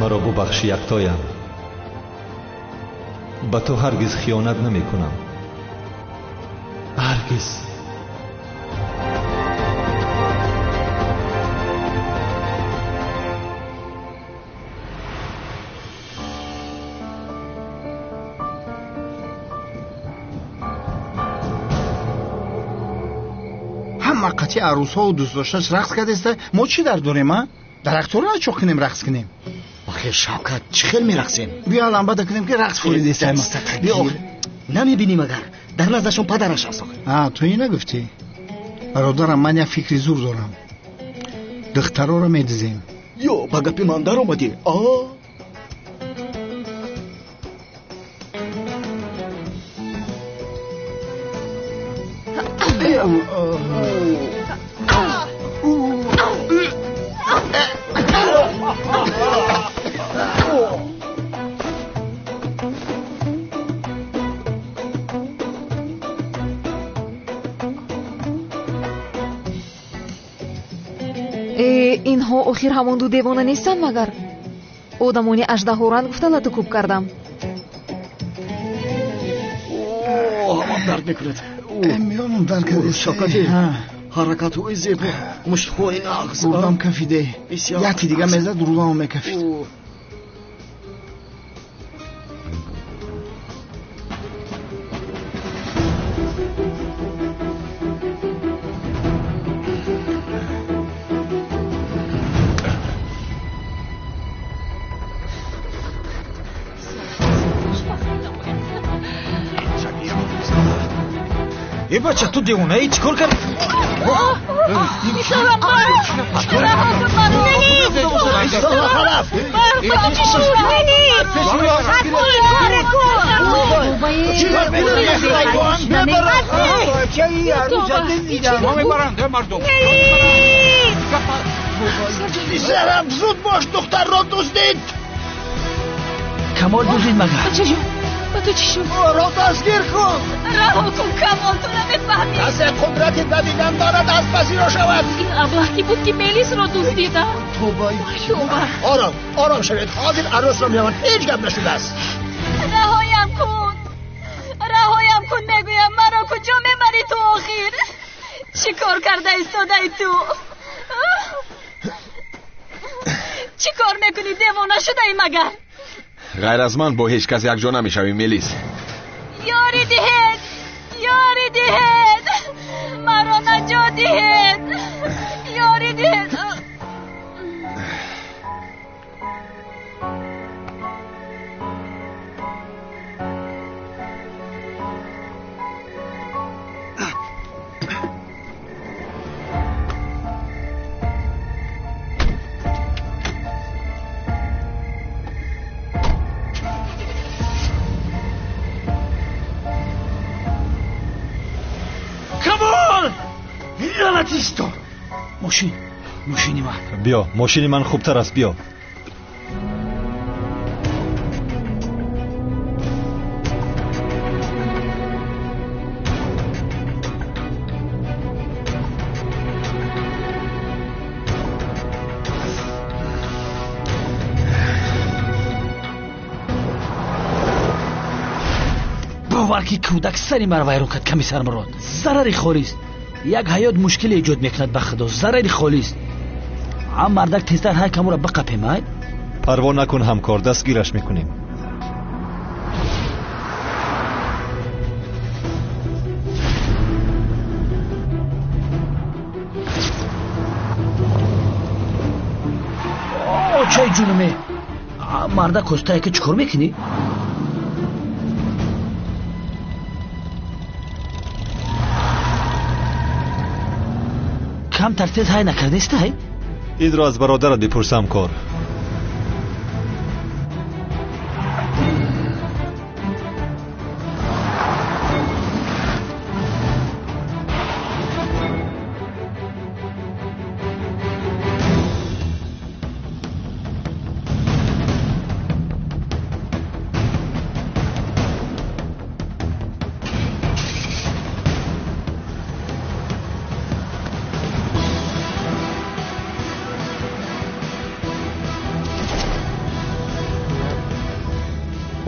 Маро бубахш, яктоям. Ба ту ҳаргиз хиёнат намекунам. Ҳаргиз. Ҳама қатъи арӯсҳову дӯстдошташ рақс кардеста, мо чӣ дар дорем, а? Дарахтҳоро начоқ кунем, рақс кунем. Охир Шавкат, чӣ хел мерақсем? Биё ламбада кунем, ки рақс фуридестаем. Намебинӣ магар? Дар наздашон падараш аст. А, ту ин нагуфтӣ? Бародарам, ман як фикри зур дорам. Духтароро медизем. Ё, ба гапи ман даромадӣ? А? Инҳо охир ҳамон ду девона нестанд магар? Одамони аждаҳоранд гуфта лату кӯб кардам. Ҳамам дард мекунад. Миёнам дард кард. Шавкати, ҳаракатҳои зебо, муштҳои нағз. Рудам кафиде. Яке дига мезад, рудамам мекафид. Э бача, ту девонаи, чӣ кор кардӣ? Писарам, зуд бош, духтарро дуздид. Камол дуздид магар? Ба ту чӣ шуд? Ӯро дастгир кун! Раҳо кун, Камол, ту намефаҳмӣ. Касе қудрати давидан дорад, аз пасиро шавад. Ин аблаҳ ки буд, ки Мелисро дуздида? Тоба, тоба. Ором, ором шавед, ҳозир арӯсро меёванд, ҳеҷ гап нашудааст. Раҳоям кун, раҳоям кун, мегӯям. Маро куҷо мебарӣ ту охир? Чӣ кор карда истодаи ту? Чӣ кор мекунӣ, девона шудаӣ магар? Ғайр аз ман бо ҳеҷ кас якҷо намешавӣ, Мелис. Ёрӣ диҳед, ёрӣ диҳед, маро наҷот диҳед, ёрӣ диҳед. Мошин, мошини ман. Биё, мошини ман хубтар аст, биё. Бовар ки кӯдак сари маро вайрон кард, комиссар Мурод. Зарари холист. Як ҳаёт мушкиле эҷод мекунад, ба худо, зарари холист. Ам мардак тезтар ҳар камура биқапем, ай? Парво накун ҳамкор, дастгираш мекунем. Очай ҷунуме, мардак костае ки чӣ кор мекунӣ? Камтар тез ҳай накардестай? Инро аз бародарат бипурс, ҳамкор.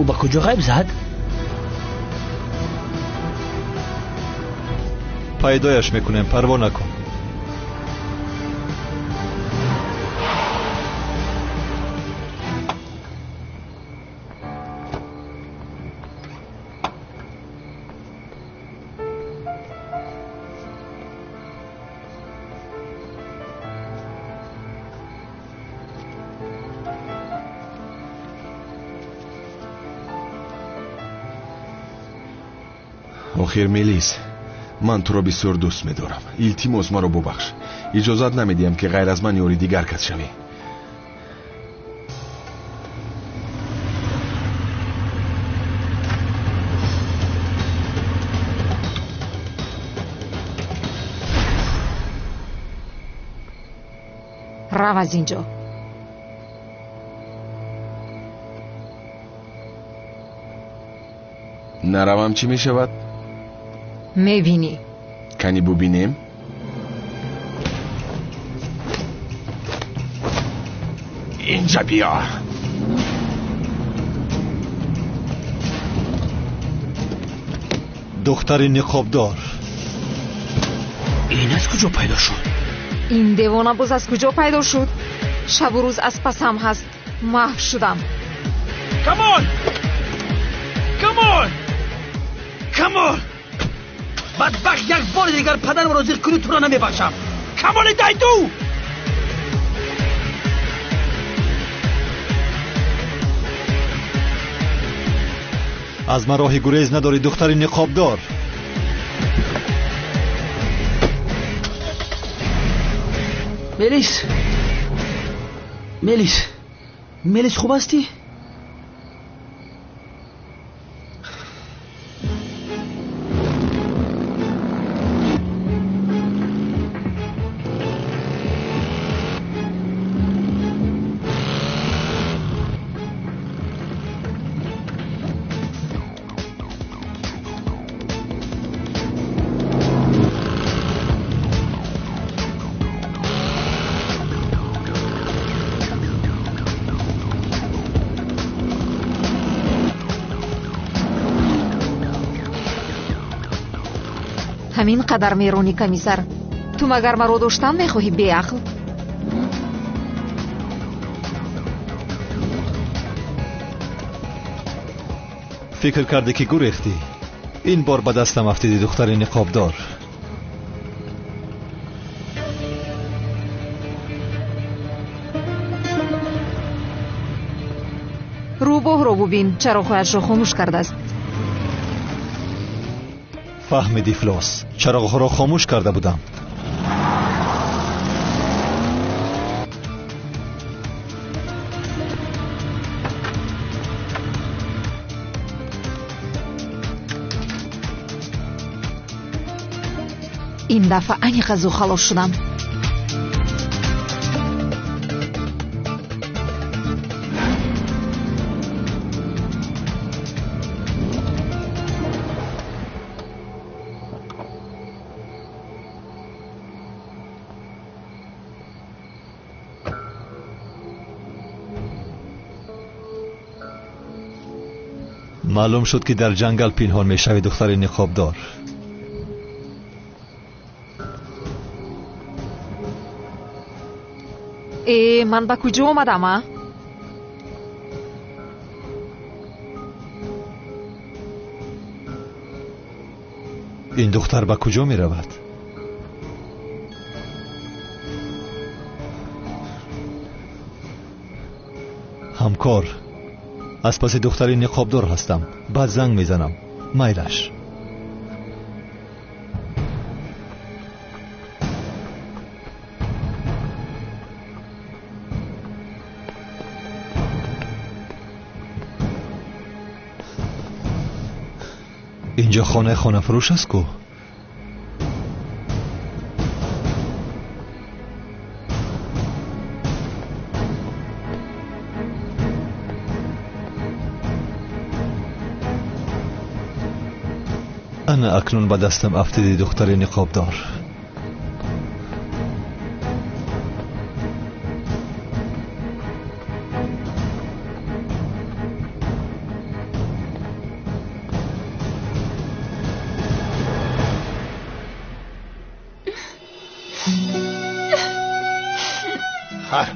Ӯ ба куҷо ғайб зад? Пайдояш мекунем, парво накун. Охир Мелис, ман туро бисёр дӯст медорам. Илтимос, маро бубахш. Иҷозат намедиҳам, ки ғайр аз ман ёри дигар кас шавӣ. Рав аз ин ҷо. Наравам чӣ мешавад? Мебинӣ. Кани бубинем? Инҷа биё. Духтари ниқобдор. Ин аз куҷо пайдо шуд? Ин девона боз аз куҷо пайдо шуд? Шабу рӯз аз пасам ҳаст. Маҳв шудам. Камол! Камол! Камол! Бадбахт, як бори дигар падарамро зир кунӣ, туро намебахшам. Камоли дайду! Аз ман роҳи гурез надорӣ, духтари ниқобдор. Мелис, Мелис, Мелис, хуб ҳастӣ? Ҳамин қадар меронӣ, комиссар. Ту магар маро доштан мехоҳӣ, беақл? Фикр кардӣ, ки гурехтӣ. Ин бор ба дастам афтидӣ, духтари ниқобдор. Рӯбоҳро бубин, чароғҳояшро хомӯш кардааст. Фаҳмиди, ифлос. Чароғҳоро хомӯш карда будам. Ин дафъа аниқ аз ӯ халос шудам. Маълум шуд, ки дар ҷангал пинҳон мешавӣ, духтари ниқобдор. Э, ман ба куҷо омадам, а? Ин духтар ба куҷо меравад? Ҳамкор, аз паси духтари ниқобдор ҳастам. Баъд занг мезанам. Майлаш. Инҷо хонаи хонафурӯш аст ку? Ана акнун ба дастам афтиди, духтари ниқобдор.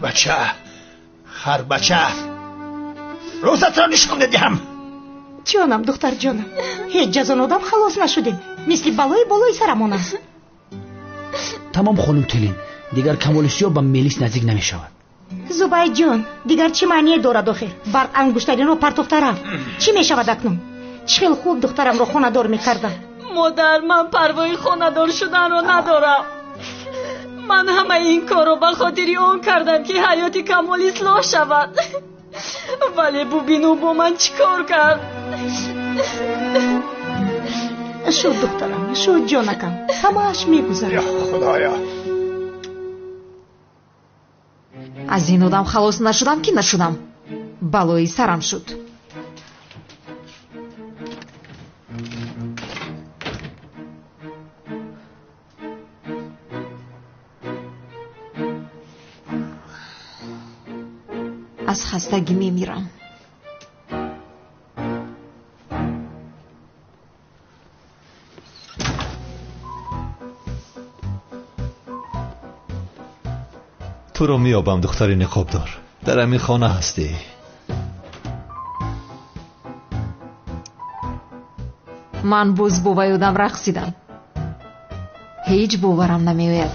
Бача, харбача, рӯзатро нишон медиҳам. Ҷонам, духтарҷонам, ҳеҷ аз он одам халос нашудем. Мисли балои болои сарамон аст. Тамом хонум Тулин, дигар Камоли Сиёҳ ба Мелис наздик намешавад. Зубайдҷон, дигар чӣ маъние дорад охир? Барқ ангуштариро партофта рафт. Чӣ мешавад акнун? Чӣ хел хуб духтарамро хонадор мекардам. Модар, ман парвои хонадор шуданро надорам. Ман ҳамаи ин корро ба хотири он кардам, ки ҳаёти Камол ислоҳ шавад. Вале бубин, ӯ бо ман чӣ кор кард. Шуд, духтарам, шуд, ҷонакам, ҳамааш мегузарад. Ё Худоё! Аз ин одам халос нашудам ки нашудам. Балои сарам шуд. Аз хастагӣ мемирам. Туро меёбам, духтари ниқобдор. Дар ҳамин хона ҳастӣ. Ман боз бо вай одам рақсидам. Ҳеҷ боварам намеояд.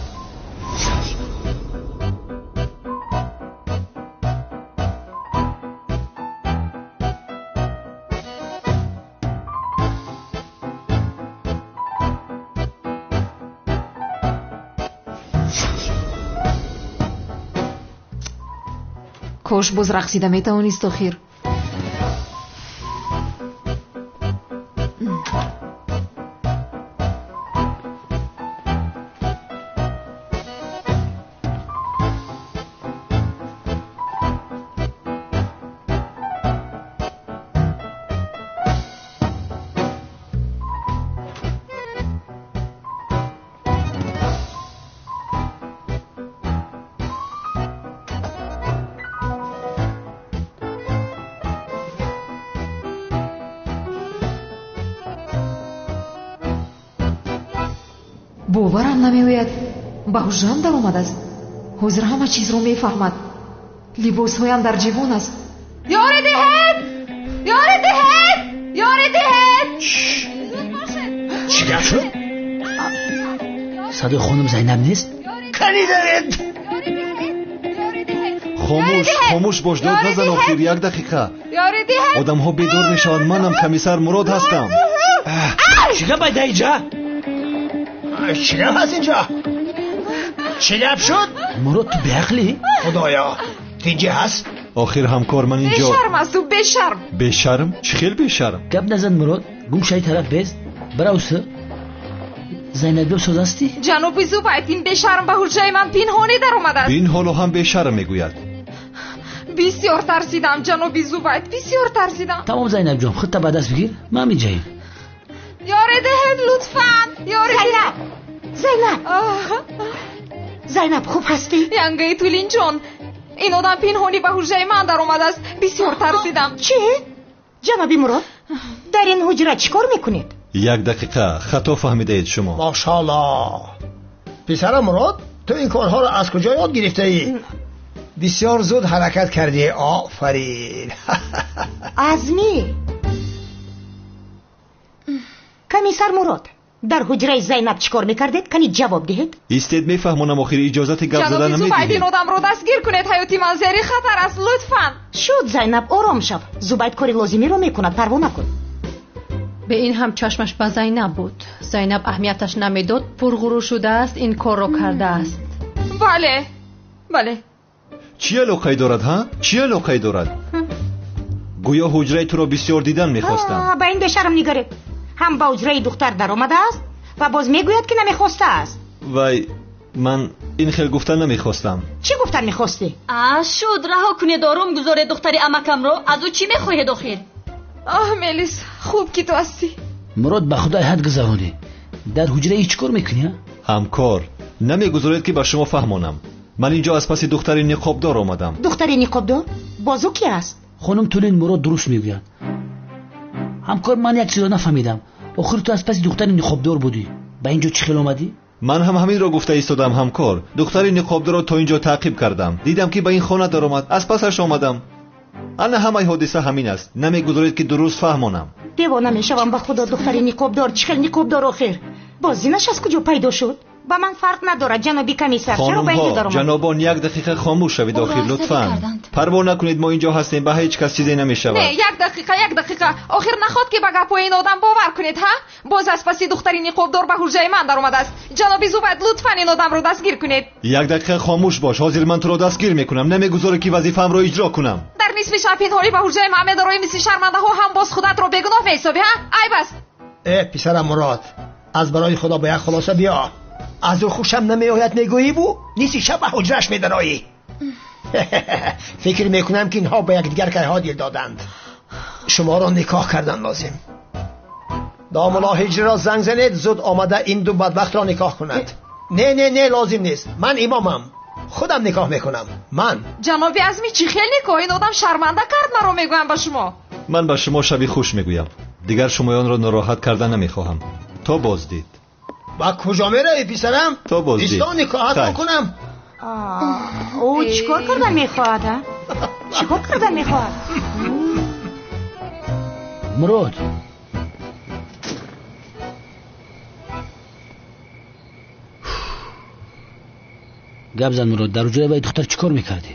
Кош боз рақсида метавонист охир. Боварам намеояд. Ба ҳуҷрам даромадааст. Ҳозир ҳама чизро мефаҳмад. Либосҳоям дар ҷивон аст. Ёре диҳед! Ёре диҳед! Ёре диҳед! Чӣ гап шуд? Садои хонум Зайнаб нест? Канӣ даред? Хомӯш, хомӯш бош, дод назан охир, як дақиқа. Одамҳо бедор мешаванд, манам комиссар Мурод ҳастам. Чӣ гап айда иҷа? Чӣ гап ҳаст инҷо? Чӣ гап шуд? Мурод, ту беақлӣ? Худоё, тинҷӣ ҳаст? Охир ҳамкор, ман инҷо. Бешарм аст ӯ, бешарм. Бешарм? Чӣ хел бешарм? Гап назан Мурод, гум шаи тараф без. Баравсу. Зайнаб соз ҳастӣ? Ҷаноби Зубайд, ин бешарм ба ҳуҷраи ман пинҳонӣ даромадааст. Бин, ҳоло ҳам бешарм мегӯяд. Бисёр тарсидам, ҷаноби Зубайд, бисёр тарсидам. Тамом Зайнаб ҷон, худта ба даст бигир, ман меҷаем. Ёре диҳед лутфан, ёре. Зайнаб, Зайнаб, Зайнаб, хуб ҳастӣ? Янгаи Тулинҷон, ин одам пинҳонӣ ба ҳуҷраи ман даромадааст. Бисёр тарсидам. Чӣ? Ҷаноби Мурод, дар ин ҳуҷра чӣ кор мекунед? Як дақиқа, хато фаҳмидаед шумо. Мошаллоҳ. Писарам Мурод, ту ин корҳоро аз куҷо ёд гирифтаӣ? Бисёр зуд ҳаракат кардӣ, офарин. Азмӣ. Комиссар Мурод, дар ҳуҷраи Зайнаб чӣ кор мекардед? Кани ҷавоб диҳед. Истед, мефаҳмонам, охир иҷозати гап зада Ҷаноби Зубайд, намедиҳед. ин одамро дастгир кунед. Ҳаёти ман зери хатар аст, лутфан. Шуд, Зайнаб, ором шав. Зубайд кори лозимиро мекунад, парво накун. Бе ин ҳам чашмаш ба Зайнаб буд. Зайнаб аҳамияташ намедод, пурғурур шудааст, ин корро кардааст. Бале, бале. Чӣ алоқае дорад, ҳа? Чӣ алоқае дорад? Гӯё ҳуҷраи туро бисёр дидан мехостам. Ба ин бешарм нигаред. Ҳам ба ҳуҷраи духтар даромадааст ва боз мегӯяд, ки намехостааст. Вай, ман ин хел гуфтан намехостам. Чӣ гуфтан мехостӣ? А, шуд, раҳо кунед, ором гузоред духтари амакамро. Аз ӯ чӣ мехоҳед охир? Оҳ, Мелис, хуб ки ту ҳастӣ. Мурод, ба худо ҳад гузаронӣ. Дар ҳуҷраи чӣ кор мекунӣ, ҳа? Ҳамкор, намегузоред ки ба шумо фаҳмонам. Ман инҷо аз паси духтари ниқобдор омадам. Духтари ниқобдор? Боз ӯ ки аст? Хонум Тулин, Мурод дуруст мегӯяд. Ҳамкор, ман як чизро нафаҳмидам. Охир ту аз паси духтари ниқобдор будӣ. Ба инҷо чӣ хел омадӣ? Ман ҳам ҳаминро гуфта истодам ҳамкор. Духтари ниқобдорро то ин ҷо таъқиб кардам. Дидам ки ба ин хона даромад. Аз пасаш омадам. Ана ҳамаи ҳодиса ҳамин аст. Намегузоред ки дуруст фаҳмонам. Девона мешавам ба худо. Духтари ниқобдор чӣ хел ниқобдор охир? Боз зинаш аз куҷо пайдо шуд? Ба ман фарқ надорад ҷаноби комиссар. Чаро ба инҷо даромад? Ҷанобон, як дақиқа хомӯш шавед охир, лутфан. Парво накунед, мо инҷо ҳастем, ба ҳеҷ кас чизе намешавад. Не, як дақиқа, як дақиқа. Охир наход ки ба гапҳои ин одам бовар кунед, ҳа? Боз аз паси духтари ниқобдор ба ҳуҷраи ман даромадааст. Ҷаноби Зубайд, лутфан ин одамро дастгир кунед. Як дақиқа хомӯш бош, ҳозир ман туро дастгир мекунам. Намегузорӣ ки вазифаамро иҷро кунам. Дар нисфи шаб пинҳонӣ ба ҳуҷраи ман медароӣ, мисли шармандаҳо ҳам боз худатро бегуноҳ меҳисобӣ, ҳа? Айб аст. Э, писарам Мурод, аз барои худо ба як хулоса биё. Аз ӯ хушам намеояд мегӯиву нисфи шаб ба ҳуҷраш медароӣ. Фикр мекунам ки инҳо ба якдигар кайҳо дил доданд. Шуморо никоҳ кардан лозим. Домулло Ҳиҷриро занг занед, зуд омада ин ду бадбахтро никоҳ кунад. Не, не, не, лозим нест. Ман имомам, худам никоҳ мекунам. Ман. Ҷаноби Азмӣ, чӣ хел никоҳ? Ин одам шарманда кард маро, мегӯям ба шумо. Ман ба шумо шаби хуш мегӯям. Дигар шумоёнро нороҳат карда намехоҳам. То боздид. Ба куҷо меравӣ писарам? То боздид. Исто никоҳатро кунам. Ӯ чӣ кор кардан мехоҳад, а? Чӣ кор кардан мехоҳад? Мурод, гап зан Мурод, дар ҳуҷраи вай духтар чӣ кор мекардӣ?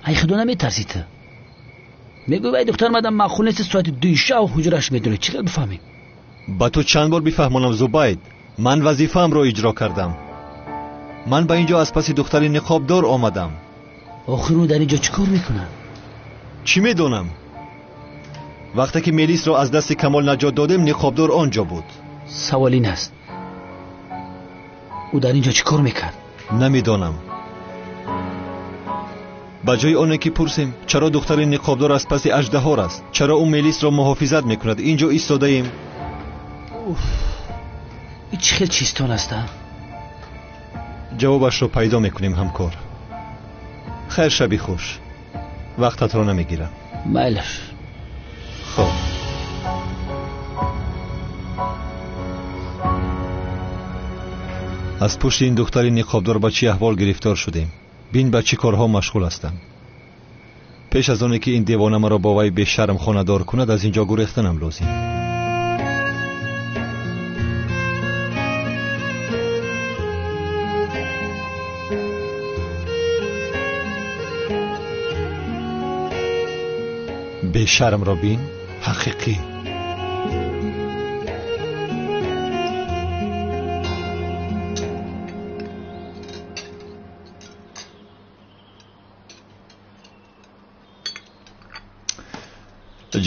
Ай худо наметарсӣ ту? Мегӯй вай духтар мадам маъқул нест, соати дуи шав ҳуҷраш медорӣ. Чӣ хел бифаҳмем? Ба ту чанд бор бифаҳмонам Зубайд, ман вазифаамро иҷро кардам. Ман ба ин ҷо аз паси духтари ниқобдор омадам. Охир ӯ дар ин ҷо чӣ кор мекунад? Чӣ медонам? Вақте ки Мелисро аз дасти Камол наҷот додем, ниқобдор он ҷо буд. Савол ин аст, ӯ дар ин ҷо чӣ кор мекард? Намедонам. Ба ҷои оне ки пурсем чаро духтари ниқобдор аз паси аждаҳор аст, чаро ӯ Мелисро муҳофизат мекунад, ин ҷо истодаем. Ин чӣ хел чизтон аст, а? Ҷавобашро пайдо мекунем ҳамкор. Хайр, шаби хуш. Вақтатро намегирам. Майлаш. Хоб. Аз пушти ин духтари ниқобдор ба чӣ аҳвол гирифтор шудем? Бин ба чӣ корҳо машғул ҳастам. Пеш аз оне ки ин девона маро бо вай бешарм хонадор кунад, аз ин ҷо гурехтанам лозим. Бешармро бин, ҳақиқӣ.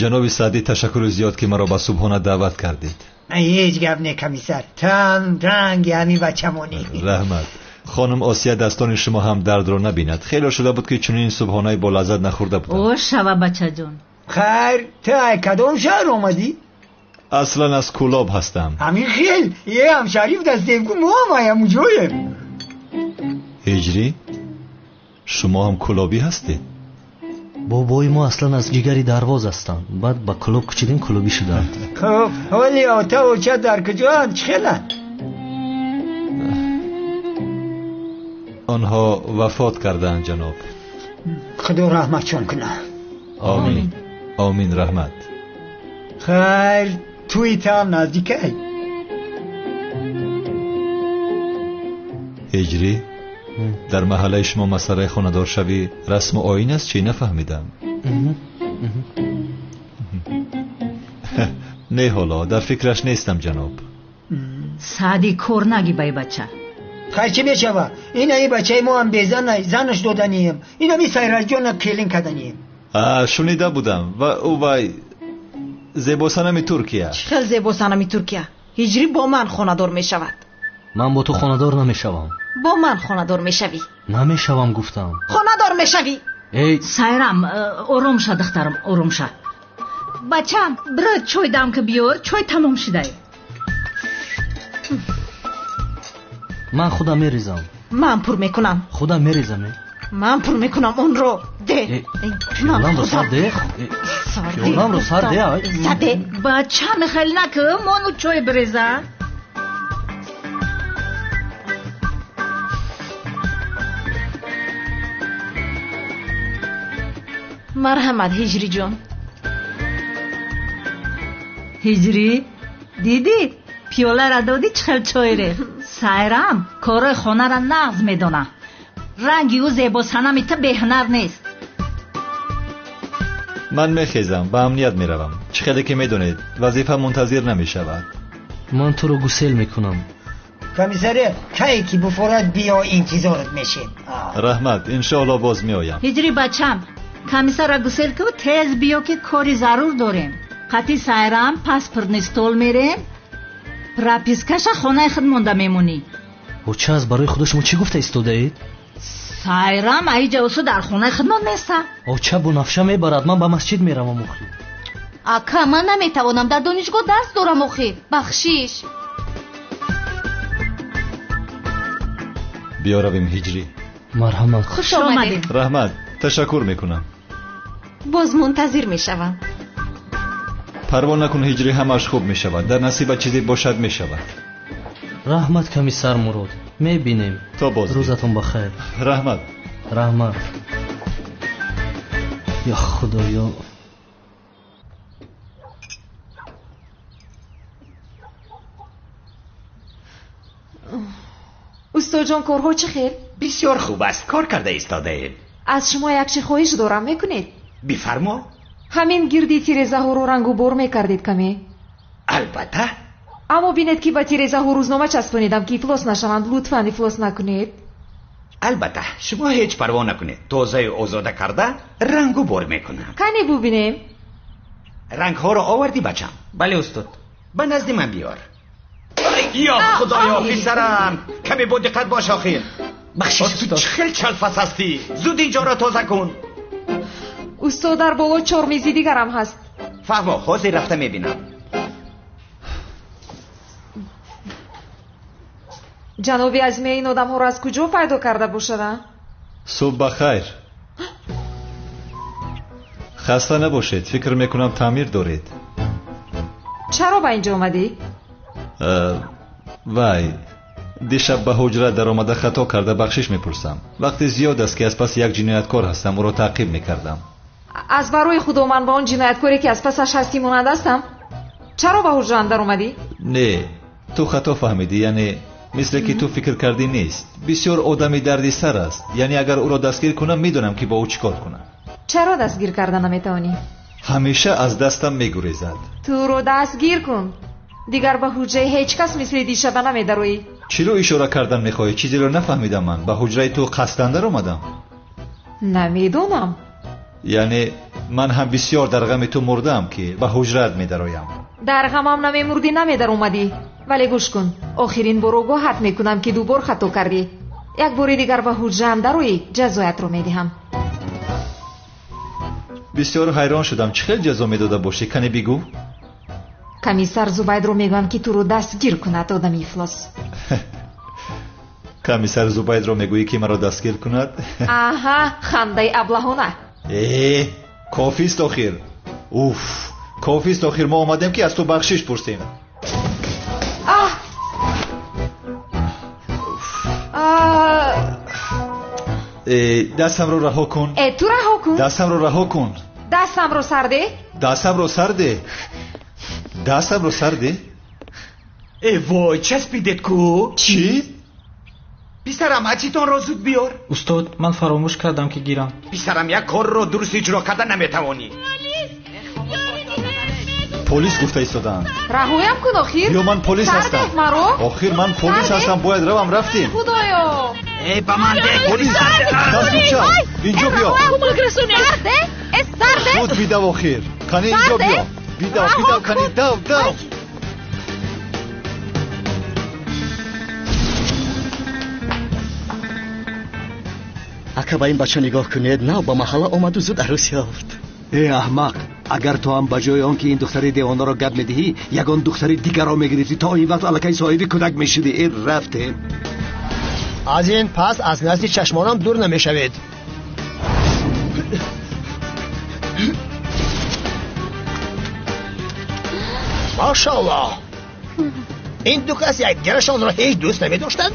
Ҷаноби Саъдӣ, ташаккури зиёд ки маро ба субҳона даъват кардед. Ҳеҷ гап не комиссар, тан ранги ҳамин бачамонӣ. Раҳмат. Хонум Осия, дастони шумо ҳам дардро набинад. Хеле шуда буд ки чунин субҳонаи бо лаззат нахӯрда будам. О, шава бачаҷон. Хайр, ту ай кадом шаҳр омадӣ? Аслан аз Кӯлоб ҳастам. Ҳамин хел, е ҳамшариф дастевгу мо ҳам ай ҳамуҷоем. Ҳиҷрӣ, шумо ҳам кӯлобӣ ҳастед? Бобои мо аслан аз ҷигари дарвоз ҳастанд. Баъд ба Кӯлоб кӯчидем, кӯлобӣ шуданд. Хуб, ҳоли ота оча дар куҷоанд? Чӣ хеланд? Онҳо вафот кардаанд ҷаноб. Худо раҳматшон кунад. Омин. Омин, раҳмат. Хайр, туи таам наздикай? Ҳиҷрӣ, дар маҳаллаи шумо масъалаи хонадоршавӣ расму оин аст чӣ? Нафаҳмидам. Не, ҳоло дар фикраш нестам ҷаноб. Саъдӣ, кор наги бай бача. Хайр, чӣ мешава? Ина ин бачаи мо ҳам безан, занаш доданием. Инами Сайраҷона келин карданием. Шунида будам. Ва ӯ вай зебосанами Туркия. Чӣ хел зебосанами Туркия? Ҳиҷрӣ бо ман хонадор мешавад. Ман бо ту хонадор намешавам. Бо ман хонадор мешавӣ. Намешавам гуфтам. Хонадор мешавӣ. Эй Сайрам, ором ша духтарам, ором ша. Бачам, бира чой дам ки биёр, чой тамом шудай. Ман худам мерезам. Ман пур мекунам. Худам мерезам. Ман пур мекунам онро. Де. Пиёламро сар де. Пиёламро сар де. Саде. Бачам, хел накун, мону чой биреза. Марҳамат, Ҳиҷриҷон. Ҳиҷрӣ, дидӣ? Пиёлара додӣ чӣ хел чой рехт. Сайрам корҳои хонара нағз медона. Ранги ӯ зебосанами ту беҳунар нест. Ман мехезам, ба амният меравам. Чӣ хеле ки медонед, вазифа мунтазир намешавад. Ман туро гусел мекунам. Комиссаре, кае ки буфорад биё, интизорат мешем. Раҳмат, иншоалло боз меоям. Ҳиҷрӣ бачам, комиссара гусел ку, тез биё ки кори зарур дорем. Қати Сайрам паспортный стол мерем, пропискаша хонаи худ монда мемонӣ. Оча, аз барои худо шумо чӣ гуфта истодаед? Сайрам аиҷа усу дар хонаи худмон неста. Оча, Бунафша мебарад, ман ба масҷид меравам охир. Ака, ман наметавонам, дар донишгоҳ дарс дорам охир. Бахшиш. Биё равем, Ҳиҷрӣ. Марҳамат. Хуш омадед. Раҳмат, ташаккур мекунам. Боз мунтазир мешавам. Парво накун, Ҳиҷрӣ, ҳамааш хуб мешавад. Дар насиба чизе бошад мешавад. Раҳмат, комиссар Мурод. Мебинем. То боз. Рӯзатон бахайр. Раҳмат. Раҳмат. Ё Худоё. Устоҷон, корҳо чӣ хел? Бисёр хуб аст, кор карда истодаем. Аз шумо як чи хоҳиш дорам, мекунед? Бифармо. Ҳамин гирди тирезаҳоро рангу бор мекардед каме? Албатта. Аммо бинед ки ба тирезаҳо рӯзнома часпонидам ки ифлос нашаванд. Лутфан ифлос накунед. Албатта, шумо ҳеҷ парво накунед. Тозаю озода карда рангу бор мекунам. Кане бубинем. Рангҳоро овардӣ, бачам? Бале, устод. Ба назди ман биёр. Ё Худоё, писарам, каме бо диққат бош охир. Бахшиш, ту чӣ хел чалфас ҳастӣ? Зуд инҷоро тоза кун. Устод, дар боло чор мези дигарам ҳаст. Фаҳмо, ҳозир рафта мебинам. Ҷаноби Азиме, ин одамҳоро аз куҷо пайдо карда бошада? Субҳ ба хайр. Хаста набошед, фикр мекунам таъмир доред. Чаро ба инҷо омадӣ? Вай, дишаб ба ҳуҷра даромада хато карда бахшиш мепурсам. Вақти зиёд аст ки аз паси як ҷинояткор ҳастам, ӯро таъқиб мекардам. Аз барои худо ман ба он ҷинояткоре ки аз пасаш ҳастӣ монанд ҳастам? Чаро ба ҳуҷраам даромадӣ? Не, ту хато фаҳмидӣ, яъне мисле ки ту фикр кардӣ нест. Бисёр одами дарди сар аст, яъне агар ӯро дастгир кунам, медонам ки бо ӯ чӣ кор кунам. Чаро дастгир карда наметавонӣ? Ҳамеша аз дастам мегурезад. Ту ӯро дастгир кун, дигар ба ҳуҷраи ҳеҷ кас мисли дишаба намедароӣ. Чиро ишора кардан мехоҳӣ? Чизеро нафаҳмидам. Ман ба ҳуҷраи ту қасдан даромадам. Намедонам. Яъне ман ҳам бисёр дар ғами ту мурдаам ки ба ҳуҷраат медароям. Дар ғамам намемурдӣ, намедаромадӣ. Вале гӯш кун, охирин бор огоҳат мекунам ки ду бор хато кардӣ. Як бори дигар ба ҳуҷраам дароӣ, ҷазоятро медиҳам. Бисёр ҳайрон шудам, чӣ хел ҷазо медода бошӣ? Кане бигӯ. Комиссар Зубайдро мегӯям ки туро дастгир кунад, одами ифлос. Комиссар Зубайдро мегӯӣ ки маро дастгир кунад? Аҳа, хандаи аблаҳона. Э, кофист охир. Уф, кофист охир, мо омадем ки аз ту бахшиш пурсем. Аҳ! Э, дастамро раҳо кун. Э, ту раҳо кун. Дастамро раҳо кун. Дастамро сарде. Дастамро сарде. Дастамро сарде. Э вой, часпидед ку? Чӣ? Писарам, ачитонро зуд биёр. Устод, ман фаромӯш кардам ки гирам. Писарам, як корро дуруст иҷро карда наметавонӣ. Полис гуфта истодаанд. Раҳоям кун охир. Ё ман полис ҳастам. Маро? Охир ман полис ҳастам, бояд равам. Рафтем. Худоё! Э, ба ман де! Полис! Дастуча! Инҷо биё. Кӯмак расонед. Сарде? Э, сарде? Зуд бидав охир. Кани инҷо биё. Бидав, бидав, кани дав, дав. Ака, ба ин бача нигоҳ кунед, нав ба маҳалла омаду зуд арӯс ёфт. Э аҳмақ, агар ту ҳам ба ҷои он ки ин духтари девонаро гап медиҳӣ, ягон духтари дигарро мегирифтӣ, то ин вақт аллакай соҳиби кӯдак мешудӣ. Э, рафтем. Аз ин пас аз назди чашмонам дур намешавед. Машааллоҳ, ин ду кас якдигарашонро ҳеҷ дӯст намедоштанд.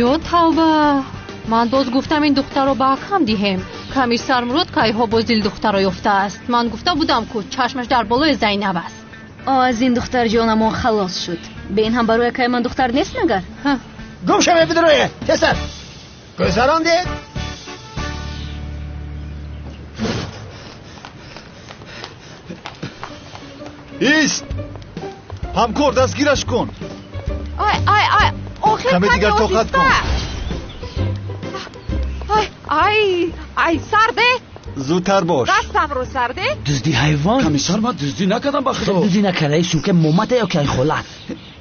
Ё тавба, ман боз гуфтам ин духтарро ба акам диҳем. Комиссар Мурод кайҳо боз дилдухтаро ёфтааст. Ман гуфта будам, ку чашмаш дар болои Зайнаб аст. Аз ин духтар ҷонамон халос шуд. Бе ин ҳам барои акай ман духтар нест магар? Гум шавед бидурое, тезтар. Гузарондед. Ист! Ҳамкор, дастгираш кун. Ай, ай, ай, охир каме дигар тоқат кун. Ай, ай, ай, сарде. Зудтар бош. Дастамро сарде. Дузди ҳайвон. Комиссар, ман дуздӣ накардам, ба худо. Дуздӣ накарда, сумка момата ё ки ай холат.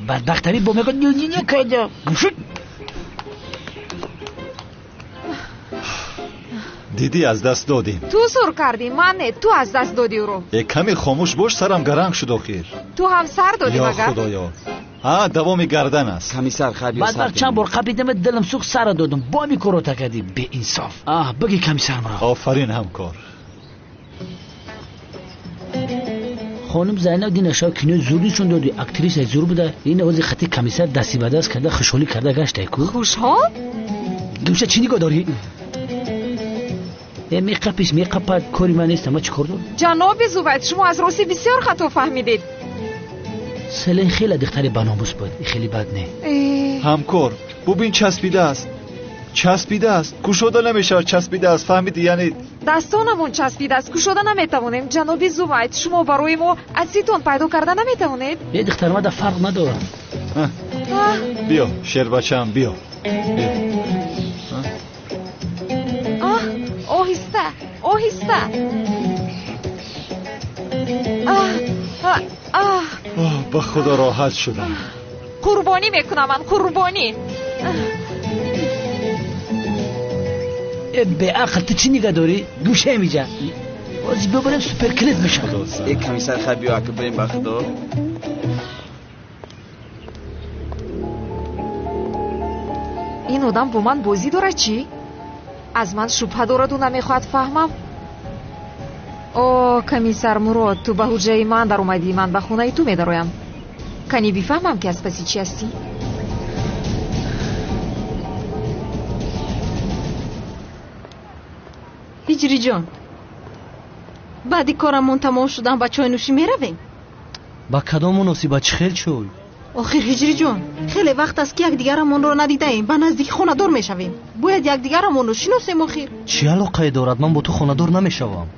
Бадбахтари бо мегӯяд дуздӣ накардам. Гум шуд. Дидӣ, аз даст додем. Ту зур кардӣ, ман не, ту аз даст додӣ ӯро. Э, каме хомӯш бош, сарам гаранг шуд охир. Ту ҳам сар додӣ магар? Ё худоё. А, давоми гардан аст. Комиссар, хайр, биё сар. Бадбахт чанд бор қапидам, дилам сӯхт, сара додам. Бо ҳамин корро кардӣ, беинсоф. Аҳ, бигӣ комиссар Мурод. Офарин ҳамкор. Хонум Зайнаб динаша кинои зур нишон доди, актрисаи зур буда. Ин ози хати комиссар дасти ба даст карда хушҳолӣ карда гаштай ку. Хушҳол? Гумша, чӣ нигоҳ дорӣ? Э, меқапиш, меқапад, кори ман нест, ама чӣ кор дорам? Ҷаноби Зувайд, шумо аз рости бисёр хато фаҳмидед. Селен хеле духтари баномус буд, хеле бад не. Ҳамкор, бубин, часпидааст. Часпидааст, кушода намешавад, часпидааст, фаҳмидӣ? Яъне дастонамон часпидааст, кушода наметавонем. Ҷаноби Зувайд, шумо барои мо аз ситон пайдо карда наметавонед? Е, духтар, мада фарқ надорам. Биё, шербачаам, биё. Биё. Оҳиста, оҳиста. Ба худо роҳат шудам. Қурбонӣ мекунам ман, қурбонӣ. Э, беақл, ту чӣ нигоҳ дорӣ? Гӯша миҷа. Боз бибарем суперклип мешавад. Э, комиссар, хайр, биё ака бирем, ба худо. Ин одам бо ман бозӣ дорад чӣ? Аз ман шубҳа дораду намехоҳад фаҳмам? О, комиссар Мурод, ту ба ҳуҷраи ман даромадӣ, ман ба хонаи ту медароям. Кани бифаҳмам, ки аз паси чӣ ҳастӣ? Ҳиҷриҷон, баъди корамон тамом шудан ба чойнӯшӣ меравем? Ба кадом муносибат, чӣ хел чой? Охир ҳиҷриҷон, хеле вақт аст, ки якдигарамонро надидаем, ба наздики хонадор мешавем. Бояд якдигарамонро шиносем охир. Чӣ алоқае дорад? Ман бо ту хонадор намешавам.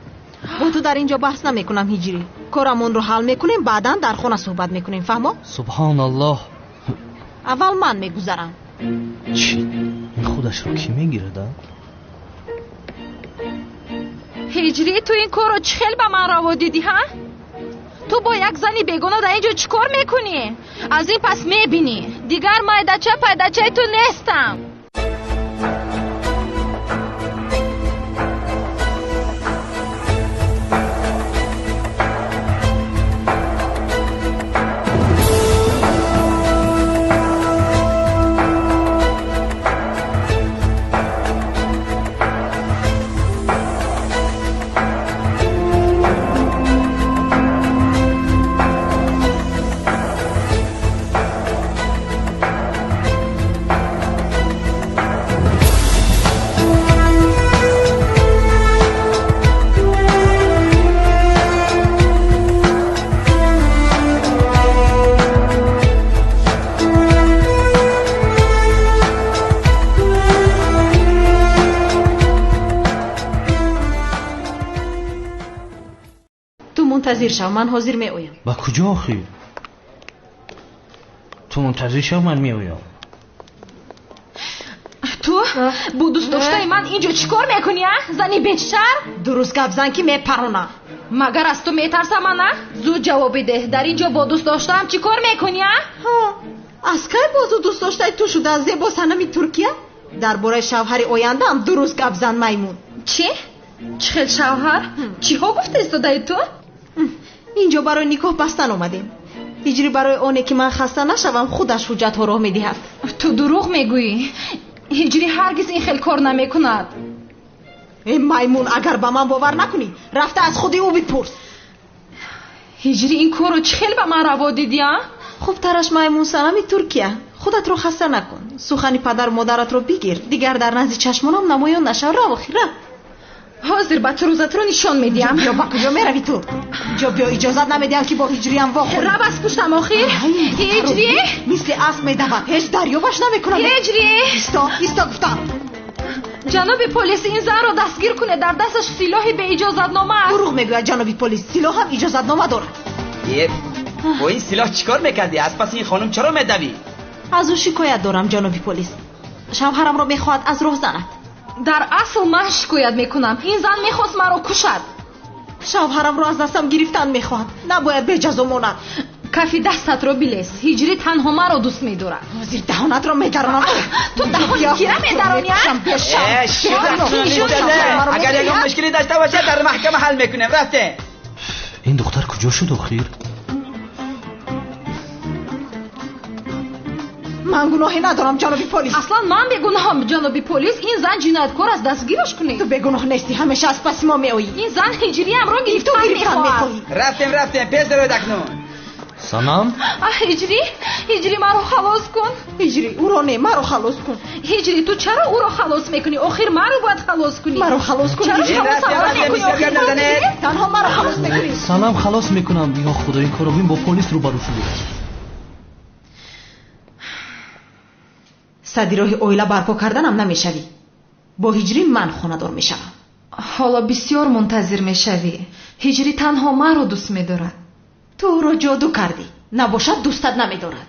Бо ту дар ин ҷо баҳс намекунам ҳиҷрӣ. Корамонро ҳал мекунем, баъдан дар хона суҳбат мекунем, фаҳмо? Субҳоналлоҳ. Аввал ман мегузарам. Чӣ? Ин худашро кӣ мегирад, а? Ҳиҷрӣ, ту ин корро чӣ хел ба ман раво дидӣ, ҳа? Ту бо як зани бегона дар ин ҷо чӣ кор мекунӣ? Аз ин пас мебинӣ. Дигар майдача пайдачаи ту нестам. Мунтазир шав, ман ҳозир меоям. Ба куҷо охир? Ту мунтазир шав, ман меоям. Ту бо дӯстдоштаи ман ин ҷо чӣ кор мекунӣ, а? Зани бешарм? Дуруст гап зан, ки мепаронам. Магар аз ту метарсам, ана? Зуд ҷавоб бидеҳ, дар ин ҷо бо дӯстдоштаам чӣ кор мекунӣ, а? Аз кай бозу дӯстдоштаи ту шуда зебо санами Туркия? Дар бораи шавҳари ояндаам дуруст гап зан, маймун. Чӣ? Чӣ хел шавҳар? Чиҳо гуфта истодаи ту? Инҷо барои никоҳ бастан омадем. Ҳиҷрӣ барои оне ки ман хаста нашавам, худаш ҳуҷҷатҳо роҳ медиҳад. Ту дурӯғ мегӯӣ. Ҳиҷрӣ ҳаргиз ин хел кор намекунад. Э, маймун, агар ба ман бовар накунӣ, рафта аз худи ӯ бипурс. Ҳиҷрӣ, ин корро чӣ хел ба ман раво дидӣ, а? Хубтараш, маймун санами Туркия, худатро хаста накун. Сухани падару модаратро бигир, дигар дар назди чашмонам намоён нашав. Рав охир, рав. Ҳозир ба ту рӯзатро нишон медиҳам. Биё, ба куҷо меравӣ ту? Ҷо биё, иҷозат намедиҳам ки бо ҳиҷриям вохӯрӣ. Рав аз пуштам охир. Ҳиҷрӣ! Мисли асп медавад, ҳеҷ дарёбаш намекунам. Ҳиҷрӣ! Исто, исто гуфтам. Ҷаноби полис, ин занро дастгир кунед, дар дасташ силоҳи беиҷозатнома аст. Дурӯғ мегӯяд ҷаноби полис, силоҳ ҳам иҷозатнома дорад. Бо ин силоҳ чӣ кор мекардӣ? Аз паси ин хонум чаро медавӣ? Аз ӯ шикоят дорам ҷаноби полис. Шавҳарамро мехоҳад аз роҳ занад. Дар асл ман шикоят мекунам. Ин зан мехост маро кушад. Шавҳарамро аз дастам гирифтан мехоҳад. Набояд беҷазо монад. Кафи дастатро билес. Ҳиҷрӣ танҳо маро дӯст медорад. Ҳозир даҳонатро медаронам. Ту даҳони кира медаронӣ? Агар ягон мушкилӣ дошта бошад дар маҳкама ҳал мекунем. Рафтем. Ин духтар куҷо шуд охир? Ман гуноҳе надорам ҷаноби полис. Аслан ман бегуноҳам ҷаноби полис. Ин зан ҷинояткор аст, дастгираш кунед. Ту бегуноҳ нестӣ, ҳамеша аз паси мо меоӣ. Ин зан ҳиҷриямро гирифтан мехоҳад. Рафтем, рафтем, пеш дароед акнун. Санам? Аҳ, ҳиҷрӣ, ҳиҷрӣ маро халос кун. Ҳиҷрӣ, ӯро не, маро халос кун. Ҳиҷрӣ, ту чаро ӯро халос мекунӣ? Охир маро бояд халос кунӣ. Маро халос кун. Чаро халосам намекунӣ? Танҳо маро халос мекунӣ. Санам, халос мекунам. Ё худо, ин корро бин, бо полис рӯбарӯ шудӣ. Сади роҳи оила барпо карданам намешавӣ. Бо ҳиҷрӣ ман хонадор мешавам. Ҳоло бисёр мунтазир мешавӣ. Ҳиҷрӣ танҳо маро дӯст медорад. Ту ӯро ҷоду кардӣ. Набошад дӯстат намедорад.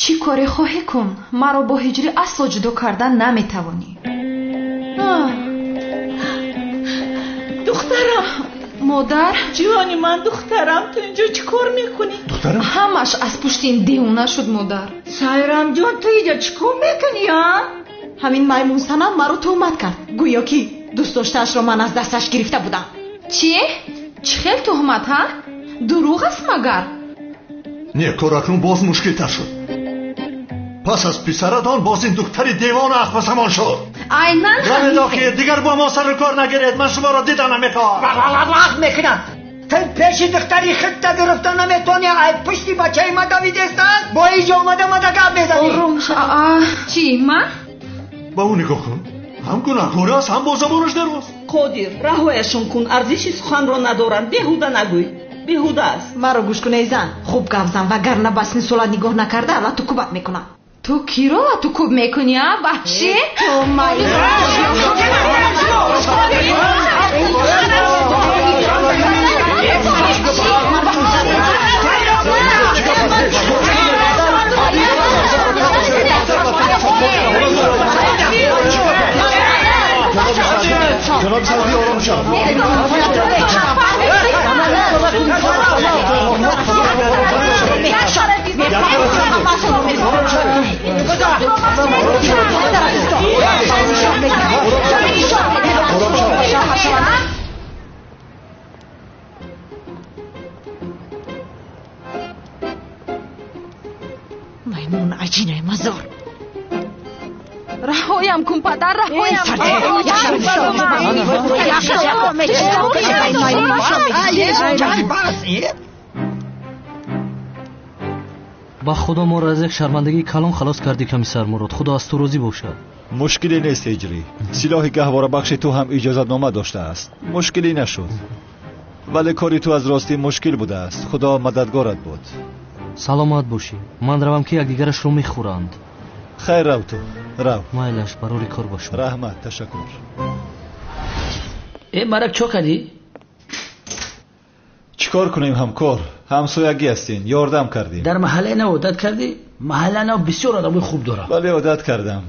Чӣ коре хоҳӣ кун, маро бо ҳиҷрӣ асло ҷудо кардан наметавонӣ. Духтарам! Модар! Ҷони ман, духтарам, ту инҷо чӣ кор мекунӣ? Духтарам? Ҳамаш аз пушти ин девона шуд, модар. Сайрамҷон, ту инҷо чӣ кор мекунӣ, а? Ҳамин маймун Санам маро туҳмат кард. Гӯё ки дӯст доштаашро ман аз дасташ гирифта будам. Чӣ? Чӣ хел туҳмат, ҳа? Дурӯғ аст магар? Не, кор акнун боз мушкилтар шуд. Пас аз писаратон боз ин духтари девона ахвасамон шуд. Айнан равед охир, дигар бо мо сару кор нагиред. Ман шуморо дида намехоҳам. Вақт мекунам. Ту пеши духтари худта гирифта наметавонӣ, ай пушти бачаи ма давидестан, бо инҷо омада мада гап мезанӣ. Ором шав. Чӣ, ман? Ба ӯ нигоҳ кун. Ҳам гунаҳкор аст, ҳам бо забонаш дароз. Қодир, раҳояшон кун, арзиши суханро надоранд. Беҳуда нагӯй. Беҳуда аст. Маро гӯш кун, эй зан. Хуб гап зан, вагарна ба сини солат нигоҳ накарда лату кубат мекунам. Ту киро лату куб мекунӣ, а, ваҳшӣ? Ту ҷаноби сарди, ором шав. Маймун аҷинаи мазор. Раҳоям кун, падар, раҳоям кун. Ба худо моро аз як шармандагии калон халос кардӣ, комиссар Мурод. Худо аз ту розӣ бошад. Мушкиле нест, ҳиҷрӣ. Силоҳи гаҳворабахши ту ҳам иҷозатнома доштааст. Мушкиле нашуд. Вале кори ту аз ростӣ мушкил будааст. Худо мададгорат буд. Саломат бошӣ. Ман равам ки якдигарашро мехӯранд. Хайр, рав ту, рав. Майлаш, барори кор бошад. Раҳмат, ташаккур. Э, марак чо кардӣ? Чӣ кор кунем, ҳамкор? Ҳамсоягӣ ҳастем, ёрдам кардем. Дар маҳаллаи нав одат кардӣ? Маҳаллаи нав бисёр одамои хуб дорад. Бале, одат кардам.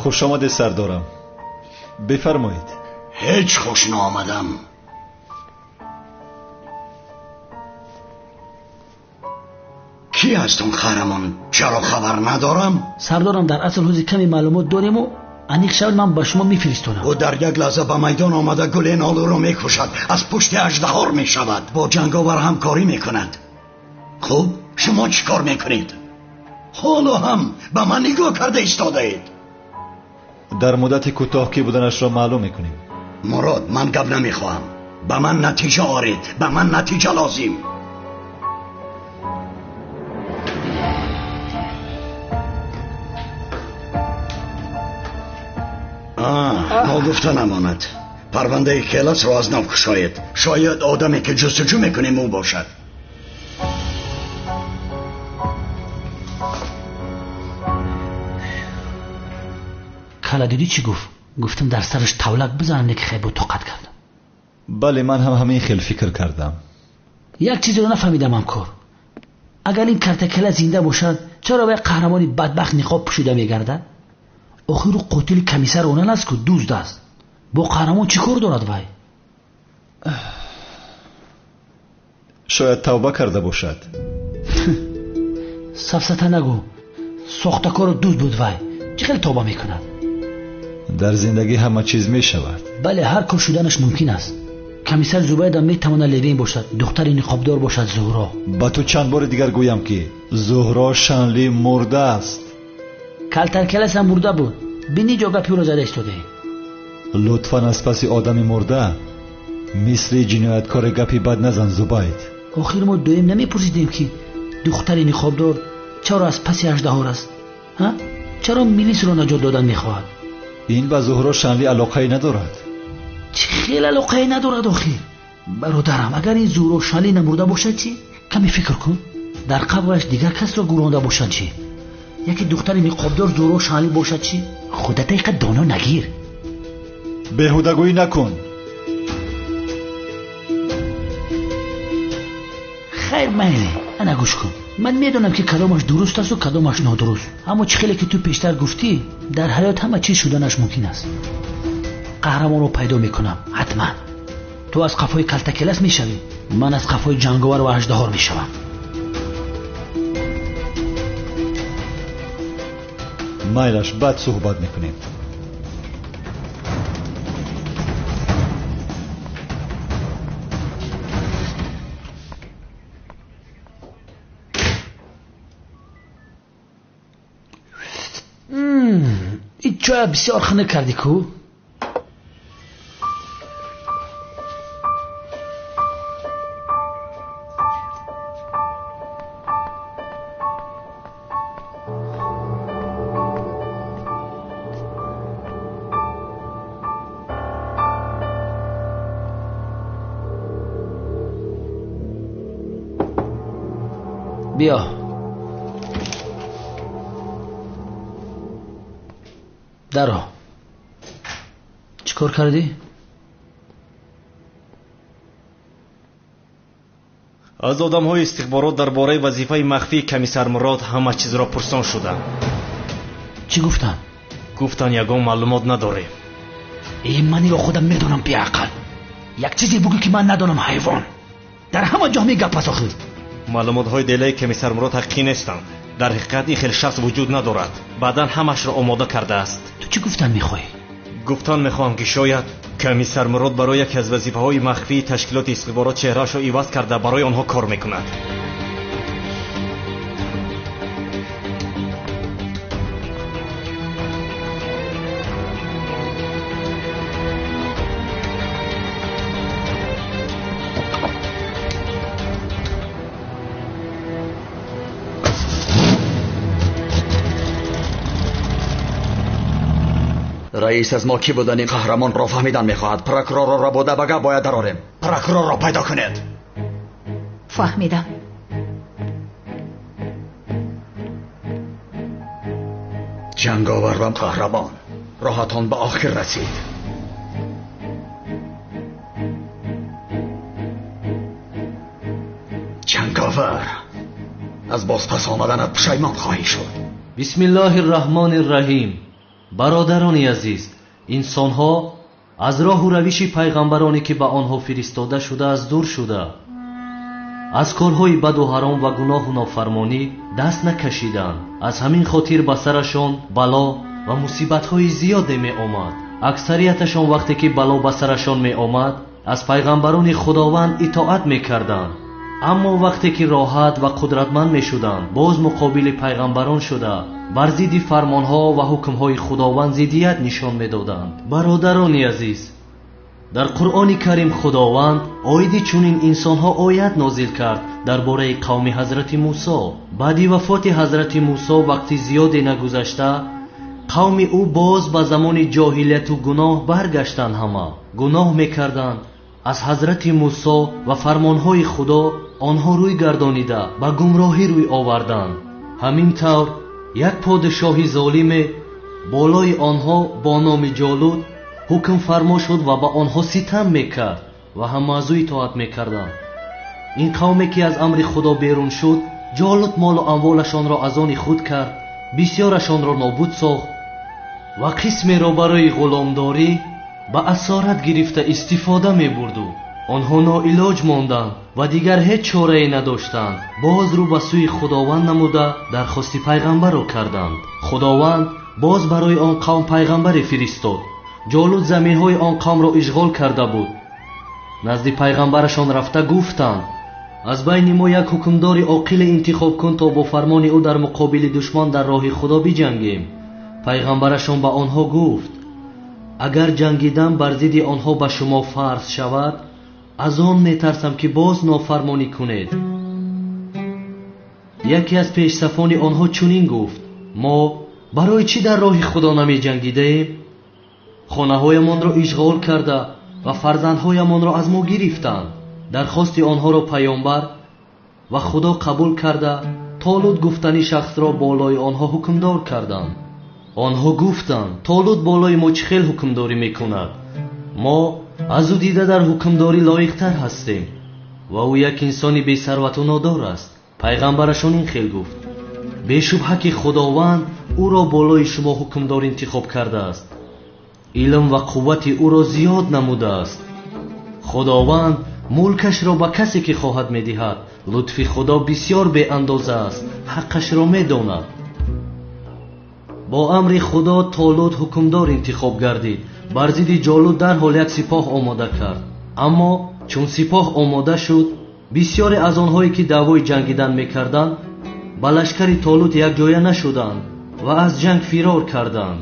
Хуш омадед, сардорам. Бифармоед. Ҳеҷ хуш наомадам. Кӣ аст он қаҳрамон? Чаро хабар надорам? Сардорам, дар асл ҳози каме маълумот дориму аниқ шавад ман ба шумо мефиристонам. Ӯ дар як лаҳза ба майдон омада гуленолуро мекушад, аз пушти аждаҳор мешавад, бо ҷанговар ҳамкорӣ мекунад. Хуб, шумо чӣ кор мекунед? Ҳоло ҳам ба ман нигоҳ карда истодаед. Дар муддати кӯтоҳ кӣ буданашро маълум мекунем. Мурод, ман гап намехоҳам. Ба ман натиҷа оред, ба ман натиҷа лозим. Ногуфта намонад, парвандаи Келасро аз нав кушоед. Шояд одаме ки ҷустуҷӯ мекунем ӯ бошад. Кала дидӣ чӣ гуфт? Гуфтам дар сараш тавлак бизанам, не ки хай бо тоқат кардам. Бале, ман ҳам ҳамин хел фикр кардам. Як чизеро нафаҳмидам ҳамкор. Агар ин картакала зинда бошад, чаро вай қаҳрамони бадбахт ниқоб пӯшида мегардад? Охир ӯ қотили комиссар онан аст ку, дузд аст. Бо қаҳрамон чӣ кор дорад вай? Шояд тавба карда бошад. Сафсата нагӯ. Сохтакору дузд буд вай. Чӣ хел тавба мекунад? Дар зиндагӣ ҳама чиз мешавад. Бале, ҳар кор шуданаш мумкин аст. Комиссар Зубайда метавонад левин бошад, духтари ниқобдор бошад Зуҳро. Ба ту чанд бори дигар гӯям ки Зуҳро Шанли мурда аст. Калтаркелас ҳам мурда буд. Бини ҷо гапи ӯро зада истодаӣ. Лутфан аз паси одами мурда мисли ҷинояткори гапи бад назан, Зубайд. Охир мо доим намепурсидем ки духтари ниқобдор чаро аз паси аждаҳор аст? Ҳа? Чаро милисро наҷот додан мехоҳад? Ин ба Зуҳро Шанли алоқае надорад. Чӣ хел алоқае надорад охир? Бародарам, агар ин Зуҳро Шанли намурда бошад чӣ? Каме фикр кун. Дар қабраш дигар касро гӯронда бошад чӣ? Яке духтари ниқобдор Зуҳро Шанли бошад чӣ? Худата иқа доно нагир. Беҳудагӯӣ накун. Хайр, майли, ана гӯш кун. Ман медонам ки кадомаш дуруст асту кадомаш нодуруст. Аммо чӣ хеле ки ту пештар гуфтӣ, дар ҳаёт ҳама чиз шуданаш мумкин аст. Қаҳрамонро пайдо мекунам, ҳатман. Ту аз қафои калтакелас мешавӣ, ман аз қафои ҷанговар ва аждаҳор мешавам. Майлаш, баъд суҳбат мекунем. Ин чоя бисёр хунук кардӣ ку? Биё. Даро. Чӣ кор кардӣ? Аз одамҳои истихборот дар бораи вазифаи махфии комиссар Мурод ҳама чизро пурсон шудам. Чӣ гуфтанд? Гуфтанд ягон маълумот надорем. Э, ман иро худам медонам, беақл. Як чизе бугӯ ки ман надонам, ҳайвон. Дар ҳама ҷо ҳамин гап аст охир. Маълумотҳои делаи комиссар Мурод ҳақиқӣ нестанд. Дар ҳақиқат ин хел шахс вуҷуд надорад. Баъдан ҳамашро омода кардааст. Ту чӣ гуфтан мехоҳӣ? Гуфтан мехоҳам ки шояд комиссар Мурод барои яке аз вазифаҳои махфии ташкилоти истихборот чеҳраашро иваз карда барои онҳо кор мекунад. Раис аз мо кӣ будани қаҳрамонро фаҳмидан мехоҳад. Прокурорро рабуда ба гап бояд дарорем. Прокурорро пайдо кунед. Фаҳмидам. Ҷанговар ва қаҳрамон, роҳатон ба охир расид. Ҷанговар, аз бозпас омаданат пушаймон хоҳӣ шуд. Бисмиллоҳи рраҳмони рраҳим. Бародарони азиз, инсонҳо аз роҳу равиши пайғамбароне ки ба онҳо фиристода шудааст дур шуда, аз корҳои баду ҳаром ва гуноҳу нофармонӣ даст накашиданд. Аз ҳамин хотир ба сарашон бало ва мусибатҳои зиёде меомад. Аксарияташон вақте ки бало ба сарашон меомад, аз пайғамбарони Худованд итоат мекарданд. Аммо вақте ки роҳат ва қудратманд мешуданд, боз муқобили пайғамбарон шуда, бар зидди фармонҳо ва ҳукмҳои Худованд зиддият нишон медоданд. Бародарони азиз, дар Қуръони Карим Худованд оиди чунин инсонҳо оят нозил кард дар бораи қавми ҳазрати Мусо. Баъди вафоти ҳазрати Мусо вақти зиёде нагузашта, Қавми ӯ боз ба замони ҷоҳилияту гуноҳ баргаштанд. Ҳама гуноҳ мекарданд. Аз ҳазрати Мусо ва фармонҳои Худо онҳо рӯй гардонида ба гумроҳӣ рӯй оварданд. Ҳамин тавр як подшоҳи золиме болои онҳо бо номи Ҷолут ҳукмфармо шуд ва ба онҳо ситам мекард ва ҳама аз ӯ итоат мекарданд. Ин қавме ки аз амри Худо берун шуд, Ҷолут молу амволашонро аз они худ кард, бисёрашонро нобуд сохт ва қисмеро барои ғуломдорӣ ба асорат гирифта истифода мебурду. Онҳо ноилоҷ монданд ва дигар ҳеҷ чорае надоштанд. Боз рӯ ба сӯи Худованд намуда дархости пайғамбарро карданд. Худованд боз барои он қавм пайғамбаре фиристод. Ҷолут заминҳои он қавмро ишғол карда буд. Назди пайғамбарашон рафта гуфтанд: аз байни мо як ҳукмдори оқиле интихоб кун, то бо фармони ӯ дар муқобили душман дар роҳи Худо биҷангем. Пайғамбарашон ба онҳо гуфт: агар ҷангидан бар зидди онҳо ба шумо фарз шавад, аз он метарсам ки боз нофармонӣ кунед. Яке аз пешсафони онҳо чунин гуфт: мо барои чӣ дар роҳи Худо намеҷангидаем? Хонаҳоямонро ишғол карда ва фарзандҳоямонро аз мо гирифтанд. Дархости онҳоро паёмбар ва Худо қабул карда, Толут гуфтани шахсро болои онҳо ҳукмдор карданд. Онҳо гуфтанд: Толут болои мо чӣ хел ҳукмдорӣ мекунад? Мо аз ӯ дида дар ҳукмдорӣ лоиқтар ҳастем ва ӯ як инсони бесарвату нодор аст. Пайғамбарашон ин хел гуфт: бешубҳа ки Худованд ӯро болои шумо ҳукмдор интихоб кардааст, илм ва қуввати ӯро зиёд намудааст. Худованд мулкашро ба касе ки хоҳад медиҳад. Лутфи Худо бисёр беандоза аст, ҳаққашро медонад. Бо амри Худо Толут ҳукмдор интихоб гардид. Бар зидди Ҷолут дарҳол як сипоҳ омода кард. Аммо чун сипоҳ омода шуд, бисёре аз онҳое ки даъвои ҷангидан мекарданд ба лашкари Толут якҷоя нашуданд ва аз ҷанг фирор карданд.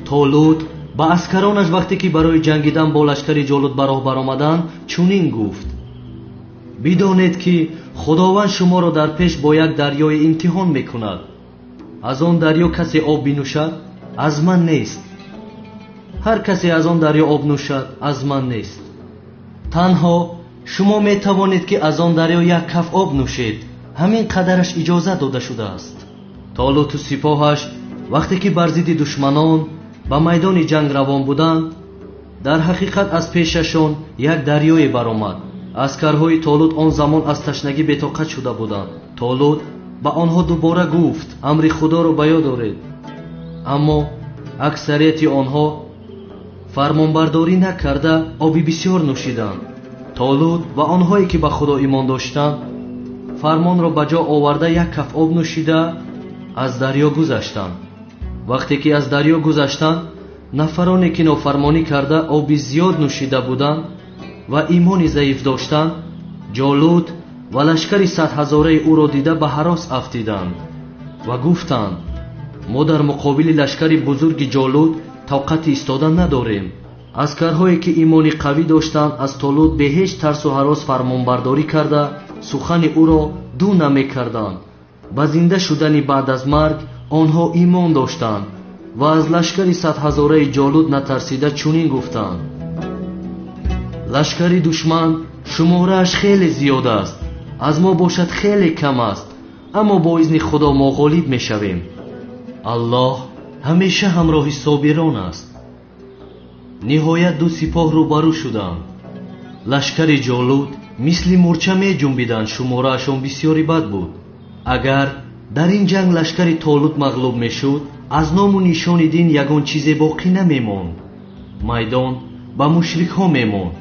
Толут ба аскаронаш вақте ки барои ҷангидан бо лашкари Ҷолут ба роҳ баромаданд чунин гуфт: бидонед ки Худованд шуморо дар пеш бо як дарёи имтиҳон мекунад. Аз он дарё касе об бинӯшад, аз ман нест. Ҳар касе аз он дарё об нӯшад, аз ман нест. Танҳо шумо метавонед ки аз он дарё як каф об нӯшед. Ҳамин қадараш иҷоза дода шудааст. Толуту сипоҳаш вақте ки бар зидди душманон ба майдони ҷанг равон буданд, дар ҳақиқат аз пешашон як дарёе баромад. Аскарҳои Толут он замон аз ташнагӣ бетоқат шуда буданд. Толут ба онҳо дубора гуфт: амри Худоро ба ёд оред. Аммо аксарияти онҳо фармонбардорӣ накарда оби бисёр нӯшиданд. Толут ва онҳое ки ба Худо имон доштанд фармонро ба ҷо оварда як каф об нӯшида аз дарё гузаштанд. Вақте ки аз дарё гузаштанд, нафароне ки нофармонӣ карда оби зиёд нӯшида буданд ва имони заиф доштанд, Ҷолут ва лашкари садҳазораи ӯро дида ба ҳарос афтиданд ва гуфтанд: мо дар муқобили лашкари бузурги Ҷолут тоқати истода надорем. Аскарҳое ки имони қавӣ доштанд аз Толут бе ҳеҷ тарсу ҳарос фармонбардорӣ карда сухани ӯро ду намекарданд. Ба зинда шудани баъд аз марг онҳо имон доштанд ва аз лашкари садҳазораи Ҷолут натарсида чунин гуфтанд: лашкари душман шуморааш хеле зиёд аст, аз мо бошад хеле кам аст, аммо бо изни Худо мо ғолиб мешавем. Аллоҳ ҳамеша ҳамроҳи собирон аст. Ниҳоят ду сипоҳ рӯбарӯ шуданд. Лашкари Ҷолут мисли мурча меҷунбиданд, шумораашон бисёри бад буд. Агар дар ин ҷанг лашкари Толут мағлуб мешуд, аз ному нишони дин ягон чизе боқӣ намемонд. Майдон ба мушрикҳо мемонд.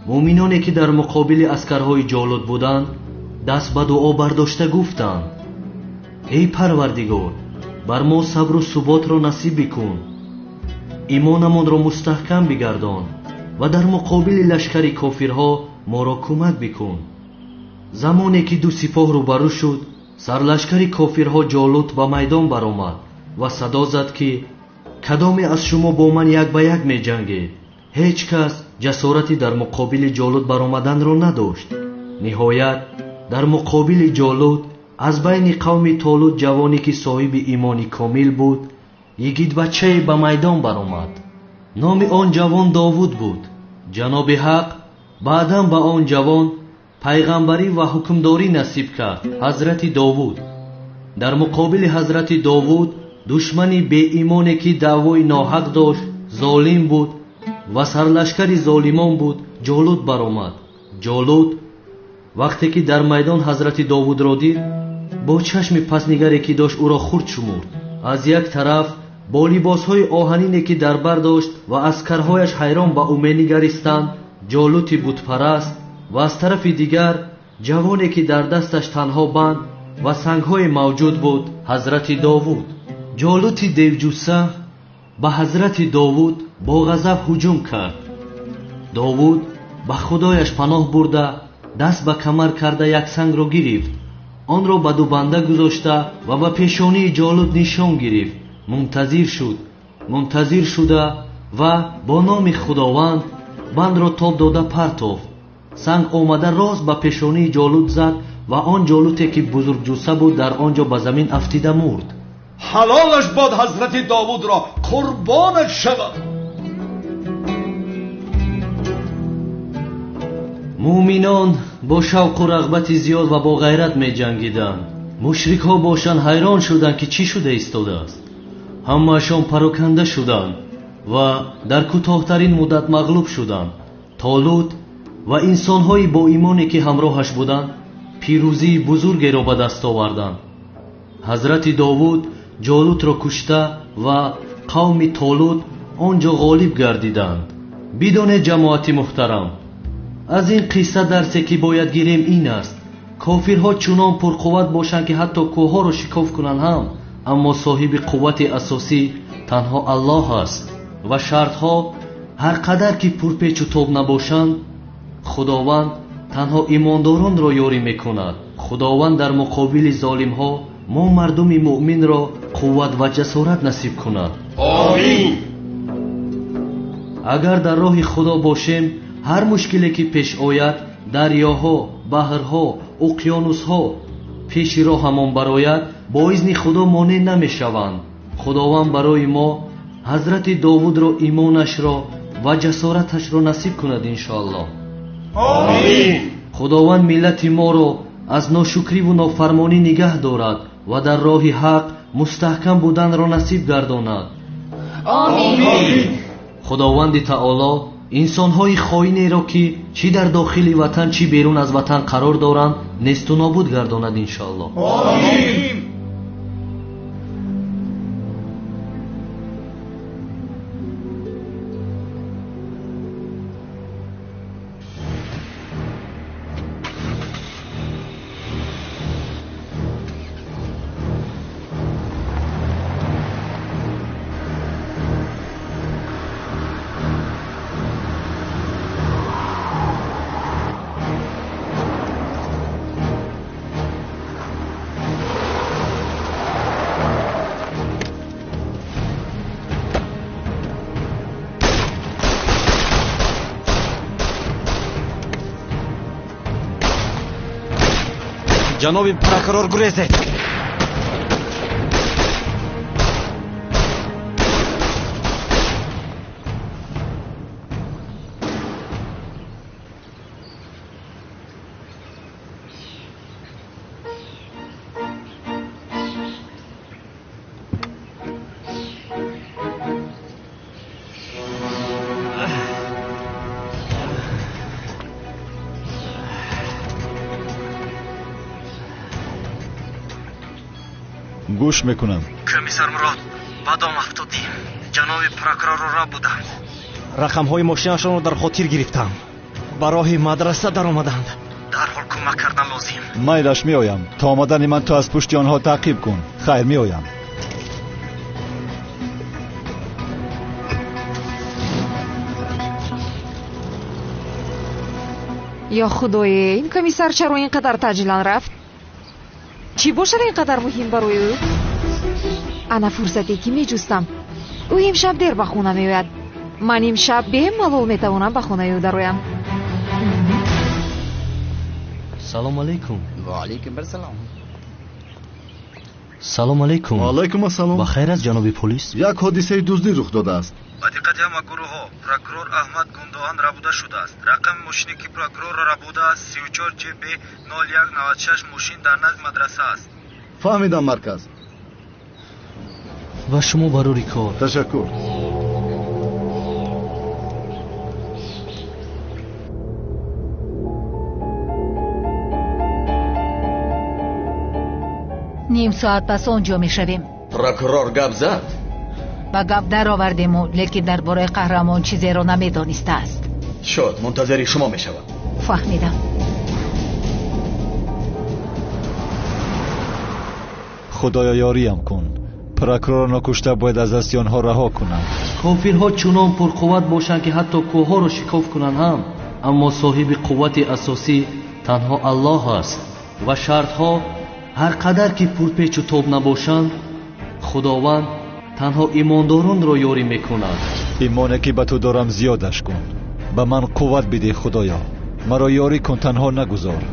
Муъминоне ки дар муқобили аскарҳои Ҷолут буданд, даст ба дуо бардошта гуфтанд: эй Парвардигор, бар мо сабру суботро насиб бикун, имонамонро мустаҳкам бигардон ва дар муқобили лашкари кофирҳо моро кӯмак бикун. Замоне ки ду сипоҳ рӯбарӯ шуд, сарлашкари кофирҳо Ҷолут ба майдон баромад ва садо зад ки кадоме аз шумо бо ман як ба як меҷангед? Ҳеҷ кас ҷасорати дар муқобили Ҷолут баромаданро надошт. Ниҳоят дар муқобили Ҷолут Аз байни қавми Толут ҷавоне ки соҳиби имони комил буд, йигитбачае ба майдон баромад. Номи он ҷавон Довуд буд. Ҷаноби Ҳақ баъдан ба он ҷавон пайғамбарӣ ва ҳукмдорӣ насиб кард. Ҳазрати Довуд. Дар муқобили ҳазрати Довуд душмани беимоне ки даъвои ноҳақ дошт, золим буд ва сарлашкари золимон буд, Ҷолут баромад. Ҷолут вақте ки дар майдон ҳазрати Довудро дид, бо чашми паснигаре ки дошт ӯро хурд шумурд. Аз як тараф бо либосҳои оҳанине ки дар бар дошт ва аскарҳояш ҳайрон ба ӯ менигаристанд, Ҷолути бутпараст, ва аз тарафи дигар ҷавоне ки дар дасташ танҳо банд ва сангҳое мавҷуд буд, ҳазрати Довуд. Ҷолути девҷусса ба ҳазрати Довуд бо ғазаб ҳуҷум кард. Довуд ба худояш паноҳ бурда, даст ба камар карда як сангро гирифт, онро ба ду банда гузошта ва ба пешонии Ҷолут нишон гирифт. Мунтазир шуд, мунтазир шуда ва бо номи Худованд бандро тоб дода партофт. Санг омада рост ба пешонии Ҷолут зад ва он Ҷолуте ки бузургҷусса буд дар он ҷо ба замин афтида мурд. Ҳалолаш бод ҳазрати Довудро, қурбонаш шавад. Муъминон бо шавқу рағбати зиёд ва бо ғайрат меҷангиданд. Мушрикҳо бошанд ҳайрон шуданд ки чӣ шуда истодааст. Ҳамаашон пароканда шуданд ва дар кӯтоҳтарин муддат мағлуб шуданд. Толут ва инсонҳои боимоне ки ҳамроҳаш буданд пирӯзии бузургеро ба даст оварданд. Ҳазрати Довуд Ҷолутро кушта ва қавми Толут он ҷо ғолиб гардиданд. Бидонед ҷамоати муҳтарам, аз ин қисса дарсе ки бояд гирем ин аст: кофирҳо чунон пурқувват бошанд ки ҳатто кӯҳҳоро шикоф кунанд ҳам, аммо соҳиби қуввати асосӣ танҳо Аллоҳ аст ва шартҳо ҳар қадар ки пурпечу тоб набошанд, Худованд танҳо имондоронро ёрӣ мекунад. Худованд дар муқобили золимҳо мо мардуми муъминро қувват ва ҷасорат насиб кунад. Омин. Агар дар роҳи Худо бошем, ҳар мушкиле ки пеш ояд, дарёҳо, баҳрҳо, уқёнусҳо пеши роҳамон барояд, бо изни Худо монеъ намешаванд. Худованд барои мо ҳазрати Довудро имонашро ва ҷасораташро насиб кунад иншоаллоҳ. Омин. Худованд миллати моро аз ношукриву нофармонӣ нигаҳ дорад ва дар роҳи ҳақ мустаҳкам буданро насиб гардонад. Омин. Худованди таоло инсонҳои хоинеро ки чӣ дар дохили ватан чӣ берун аз ватан қарор доранд несту нобуд гардонад иншоаллоҳ. Омин. Ҷаноби прокурор, гурезед! Гӯш мекунам. Комиссар Мурод, ба дом афтодӣ. Ҷаноби прокурорро ра буданд. Рақамҳои мошинашонро дар хотир гирифтам. Ба роҳи мадраса даромаданд. Дарҳол кӯмак кардан лозим. Майлаш, меоям. То омадани ман ту аз пушти онҳо таъқиб кун. Хайр, меоям. Ё худое, ин комиссар чаро ин қадар таъҷилан рафт? Чӣ бошад ин қадар муҳим барои ӯ? Ана фурсате ки меҷустам. Ӯ имшаб дер ба хона меояд. Ман имшаб бемалол метавонам ба хонаи ӯ дароям. Салом алейкум. Ва алейкум ассалом. Салом алейкум. Ва алайкум ассалом. Ба хайр аст, ҷаноби полис? Як ҳодисаи дуздӣ рух додааст. Ба диққати ҳама гурӯҳҳо, прокурор Аҳмад Гундоан рабуда шудааст. Рақами мошине ки прокурорро рабудааст 34 ЧБ 0196, мошин дар назди мадраса аст. Фаҳмидам, марказ. Ва шумо барори кор. Ташаккур. Ним соат пас он ҷо мешавем. Прокурор гап зад? Ба гап даровардему, лекин дар бораи қаҳрамон чизеро намедонистааст. Шуд, мунтазири шумо мешавам. Фаҳмидам. Худоё, ёриям кун. Прокурорро нокушта бояд аз дасти онҳо раҳо кунам. Кофирҳо чунон пурқувват бошанд, ки ҳатто кӯҳҳоро шикоф кунанд ҳам, аммо соҳиби қуввати асосӣ танҳо Аллоҳ аст ва шартҳо ҳар қадар ки пурпечу тоб набошанд, Худованд танҳо имондоронро ёрӣ мекунад. Имоне ки ба ту дорам зиёдаш кун. Ба ман қувват бидеҳ, Худоё. Маро ёрӣ кун, танҳо нагузор.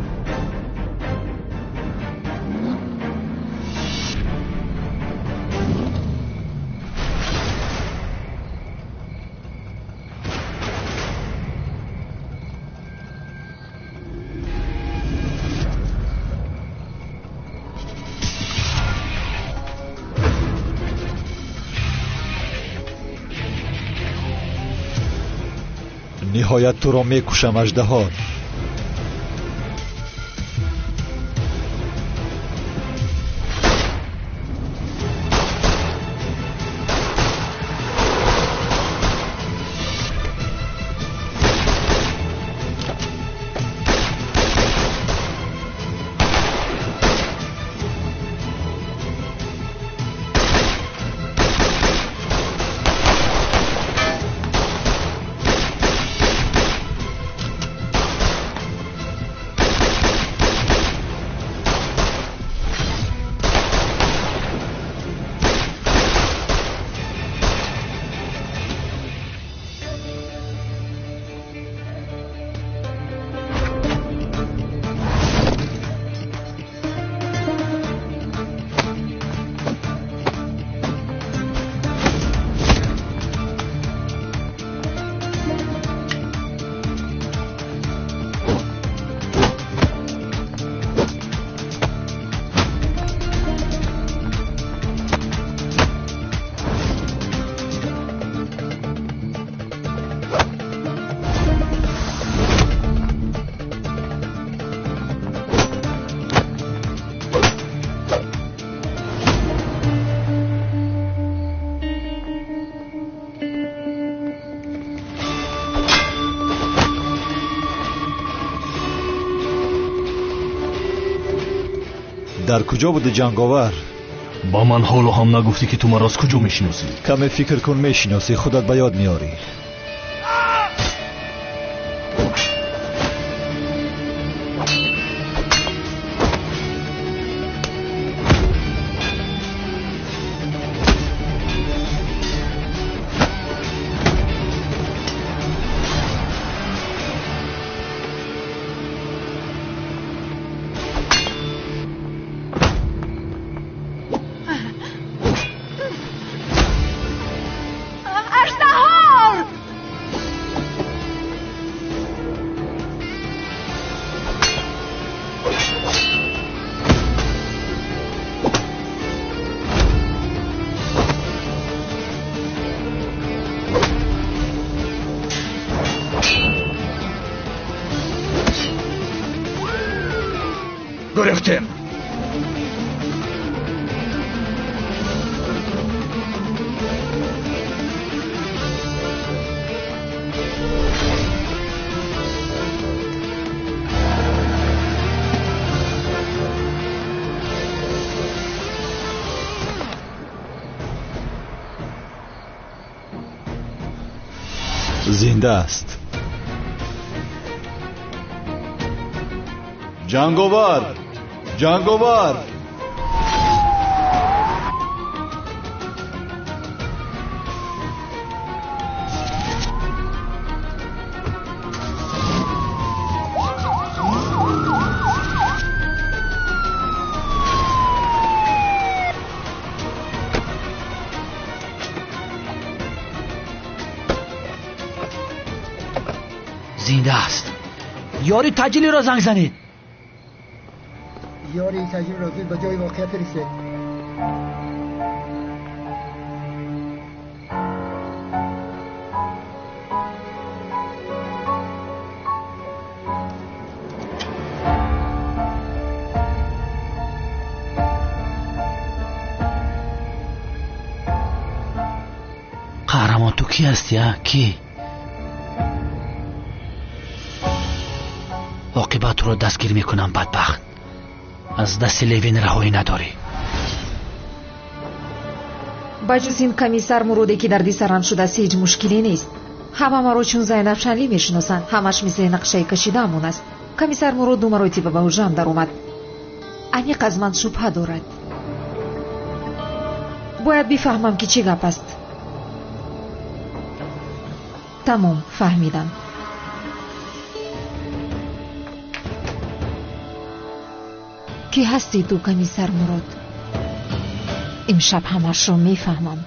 Ниҳоят туро мекушам, аждаҳо. Дар куҷо буди, ҷанговар? Ба ман ҳоло ҳам нагуфтӣ, ки ту маро аз куҷо мешиносӣ. Каме фикр кун, мешиносӣ, худат ба ёд меорӣ. Гурехтем. Зинда аст. Ҷанговар! Ҷанговар! Зинда аст. Ёри таъҷилиро занг занед. Ёри таъҷилиро зуд ба ҷои воқеа фиристед. Қаҳрамон, ту кӣ ҳастӣ, а? Кӣ? Оқибат туро дастгир мекунам, бадбахт. Аз дасти Левин раҳоӣ надорӣ. Ба ҷуз ин комиссар Муроде ки дарди сарам шудааст, ҳеҷ мушкиле нест. Ҳама маро чун Зайнаб Шанлӣ мешиносанд. Ҳамаш мисли нақшаи кашидаамон аст. Комиссар Мурод ду маротиба ба ҳуҷрам даромад. Аниқ аз ман шубҳа дорад. Бояд бифаҳмам, ки чӣ гап аст. Тамом, фаҳмидам. Кӣ ҳастӣ ту, комиссар Мурод? Имшаб ҳамашро мефаҳмам.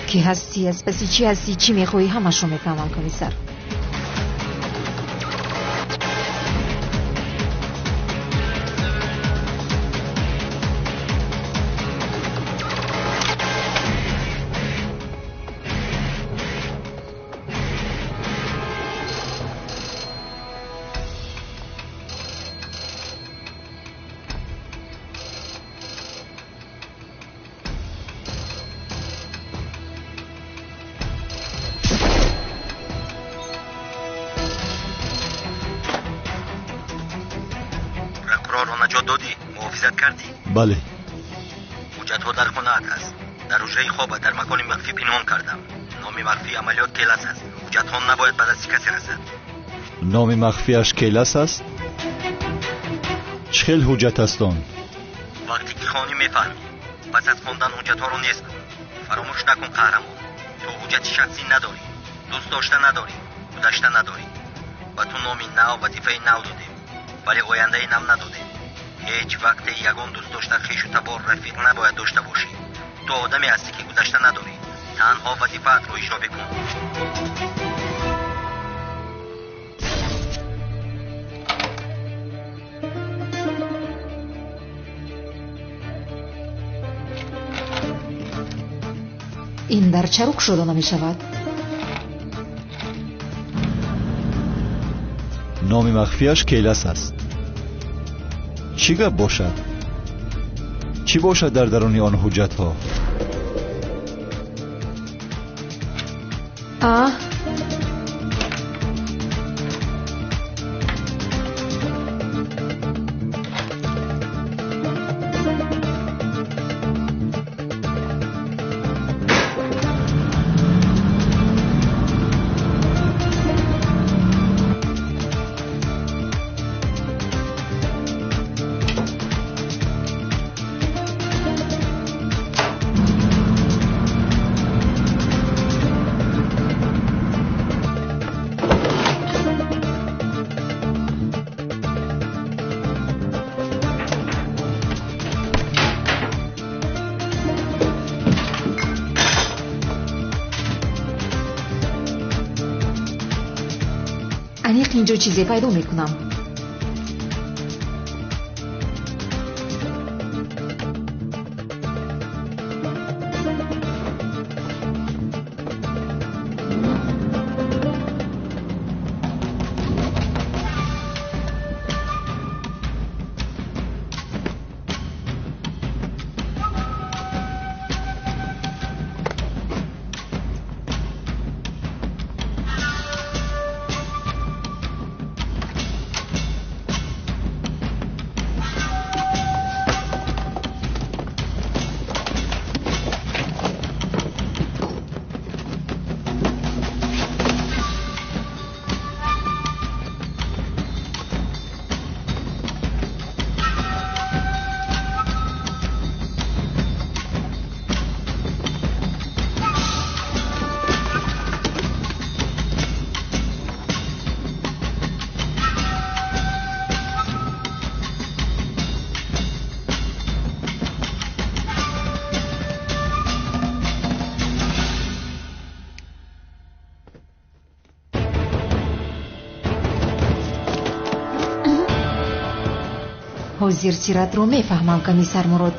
Кӣ ҳастӣ, аз паси чӣ ҳастӣ, чӣ мехоҳӣ, ҳамашро мефаҳмам, комиссар. Бале. Ҳуҷҷатҳо дар хонаат аст. Дар ҳуҷраи хоба дар макони махфӣ пинҳон кардам. Номи махфии амалиёт Келас аст. Ҳуҷҷатҳо набояд ба дасти касе расад. Номи махфиаш Келас аст? Чӣ хел ҳуҷҷат аст он? Вақте ки хонӣ мефаҳмӣ. Пас аз хондан ҳуҷҷатҳоро нест кун. Фаромӯш накун, қаҳрамон. Ту ҳуҷҷати шахсӣ надорӣ, дӯст дошта надорӣ, гузашта надорӣ. Ба ту номи нав, вазифаи нав додем, вале ояндаи нав надодем. Ҳеҷ вақте ягон дӯст дошта, хешу табор, рафиқ набояд дошта бошӣ. Ту одаме ҳастӣ, ки гузашта надорӣ. Танҳо вазифаатро иҷро бикун. Ин дар чаро кушода намешавад? Номи махфиаш Келас аст. Чӣ гап бошад? Чӣ бошад дар даруни он ҳуҷҷатҳо? А? Аниқ инҷо чизе пайдо мекунам. Ҳозир сиратро мефаҳмам, комиссар Мурод.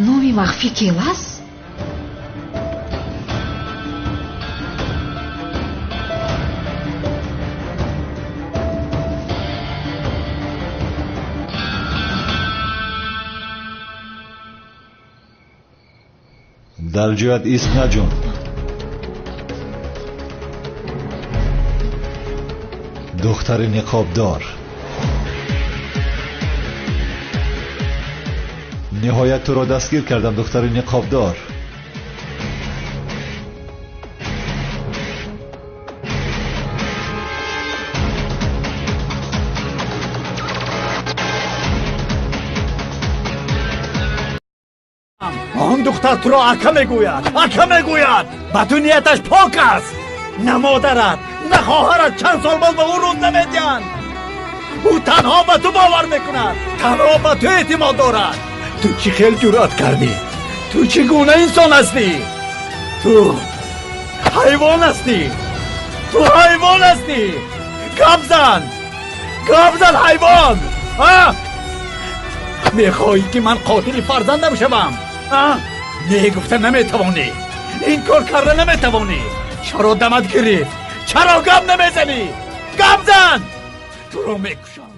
Номи махфӣ келас? Дар ҷоят ист, наҷон. Духтари ниқобдор, ниҳоят туро дастгир кардам, духтари ниқобдор. Он духтар туро ака мегӯяд, ака мегӯяд. Ба ту нияташ пок аст. На модарат, на хоҳарат чанд сол боз ба ӯ рӯз намедиҳанд. Ӯ танҳо ба ту бовар мекунад, танҳо ба ту эътимод дорад. Ту чӣ хел ҷуръат кардӣ? Ту чӣ гуна инсон ҳастӣ? Ту ҳайвон ҳастӣ, ту ҳайвон ҳастӣ. Гап зан, гап зан, ҳайвон. Мехоҳӣ ки ман қотили фарзандам шавам? Не гуфта наметавонӣ, ин кор карда наметавонӣ. Чаро дамат гирифт? Чаро гап намезанӣ? Гап зан, туро мекушам.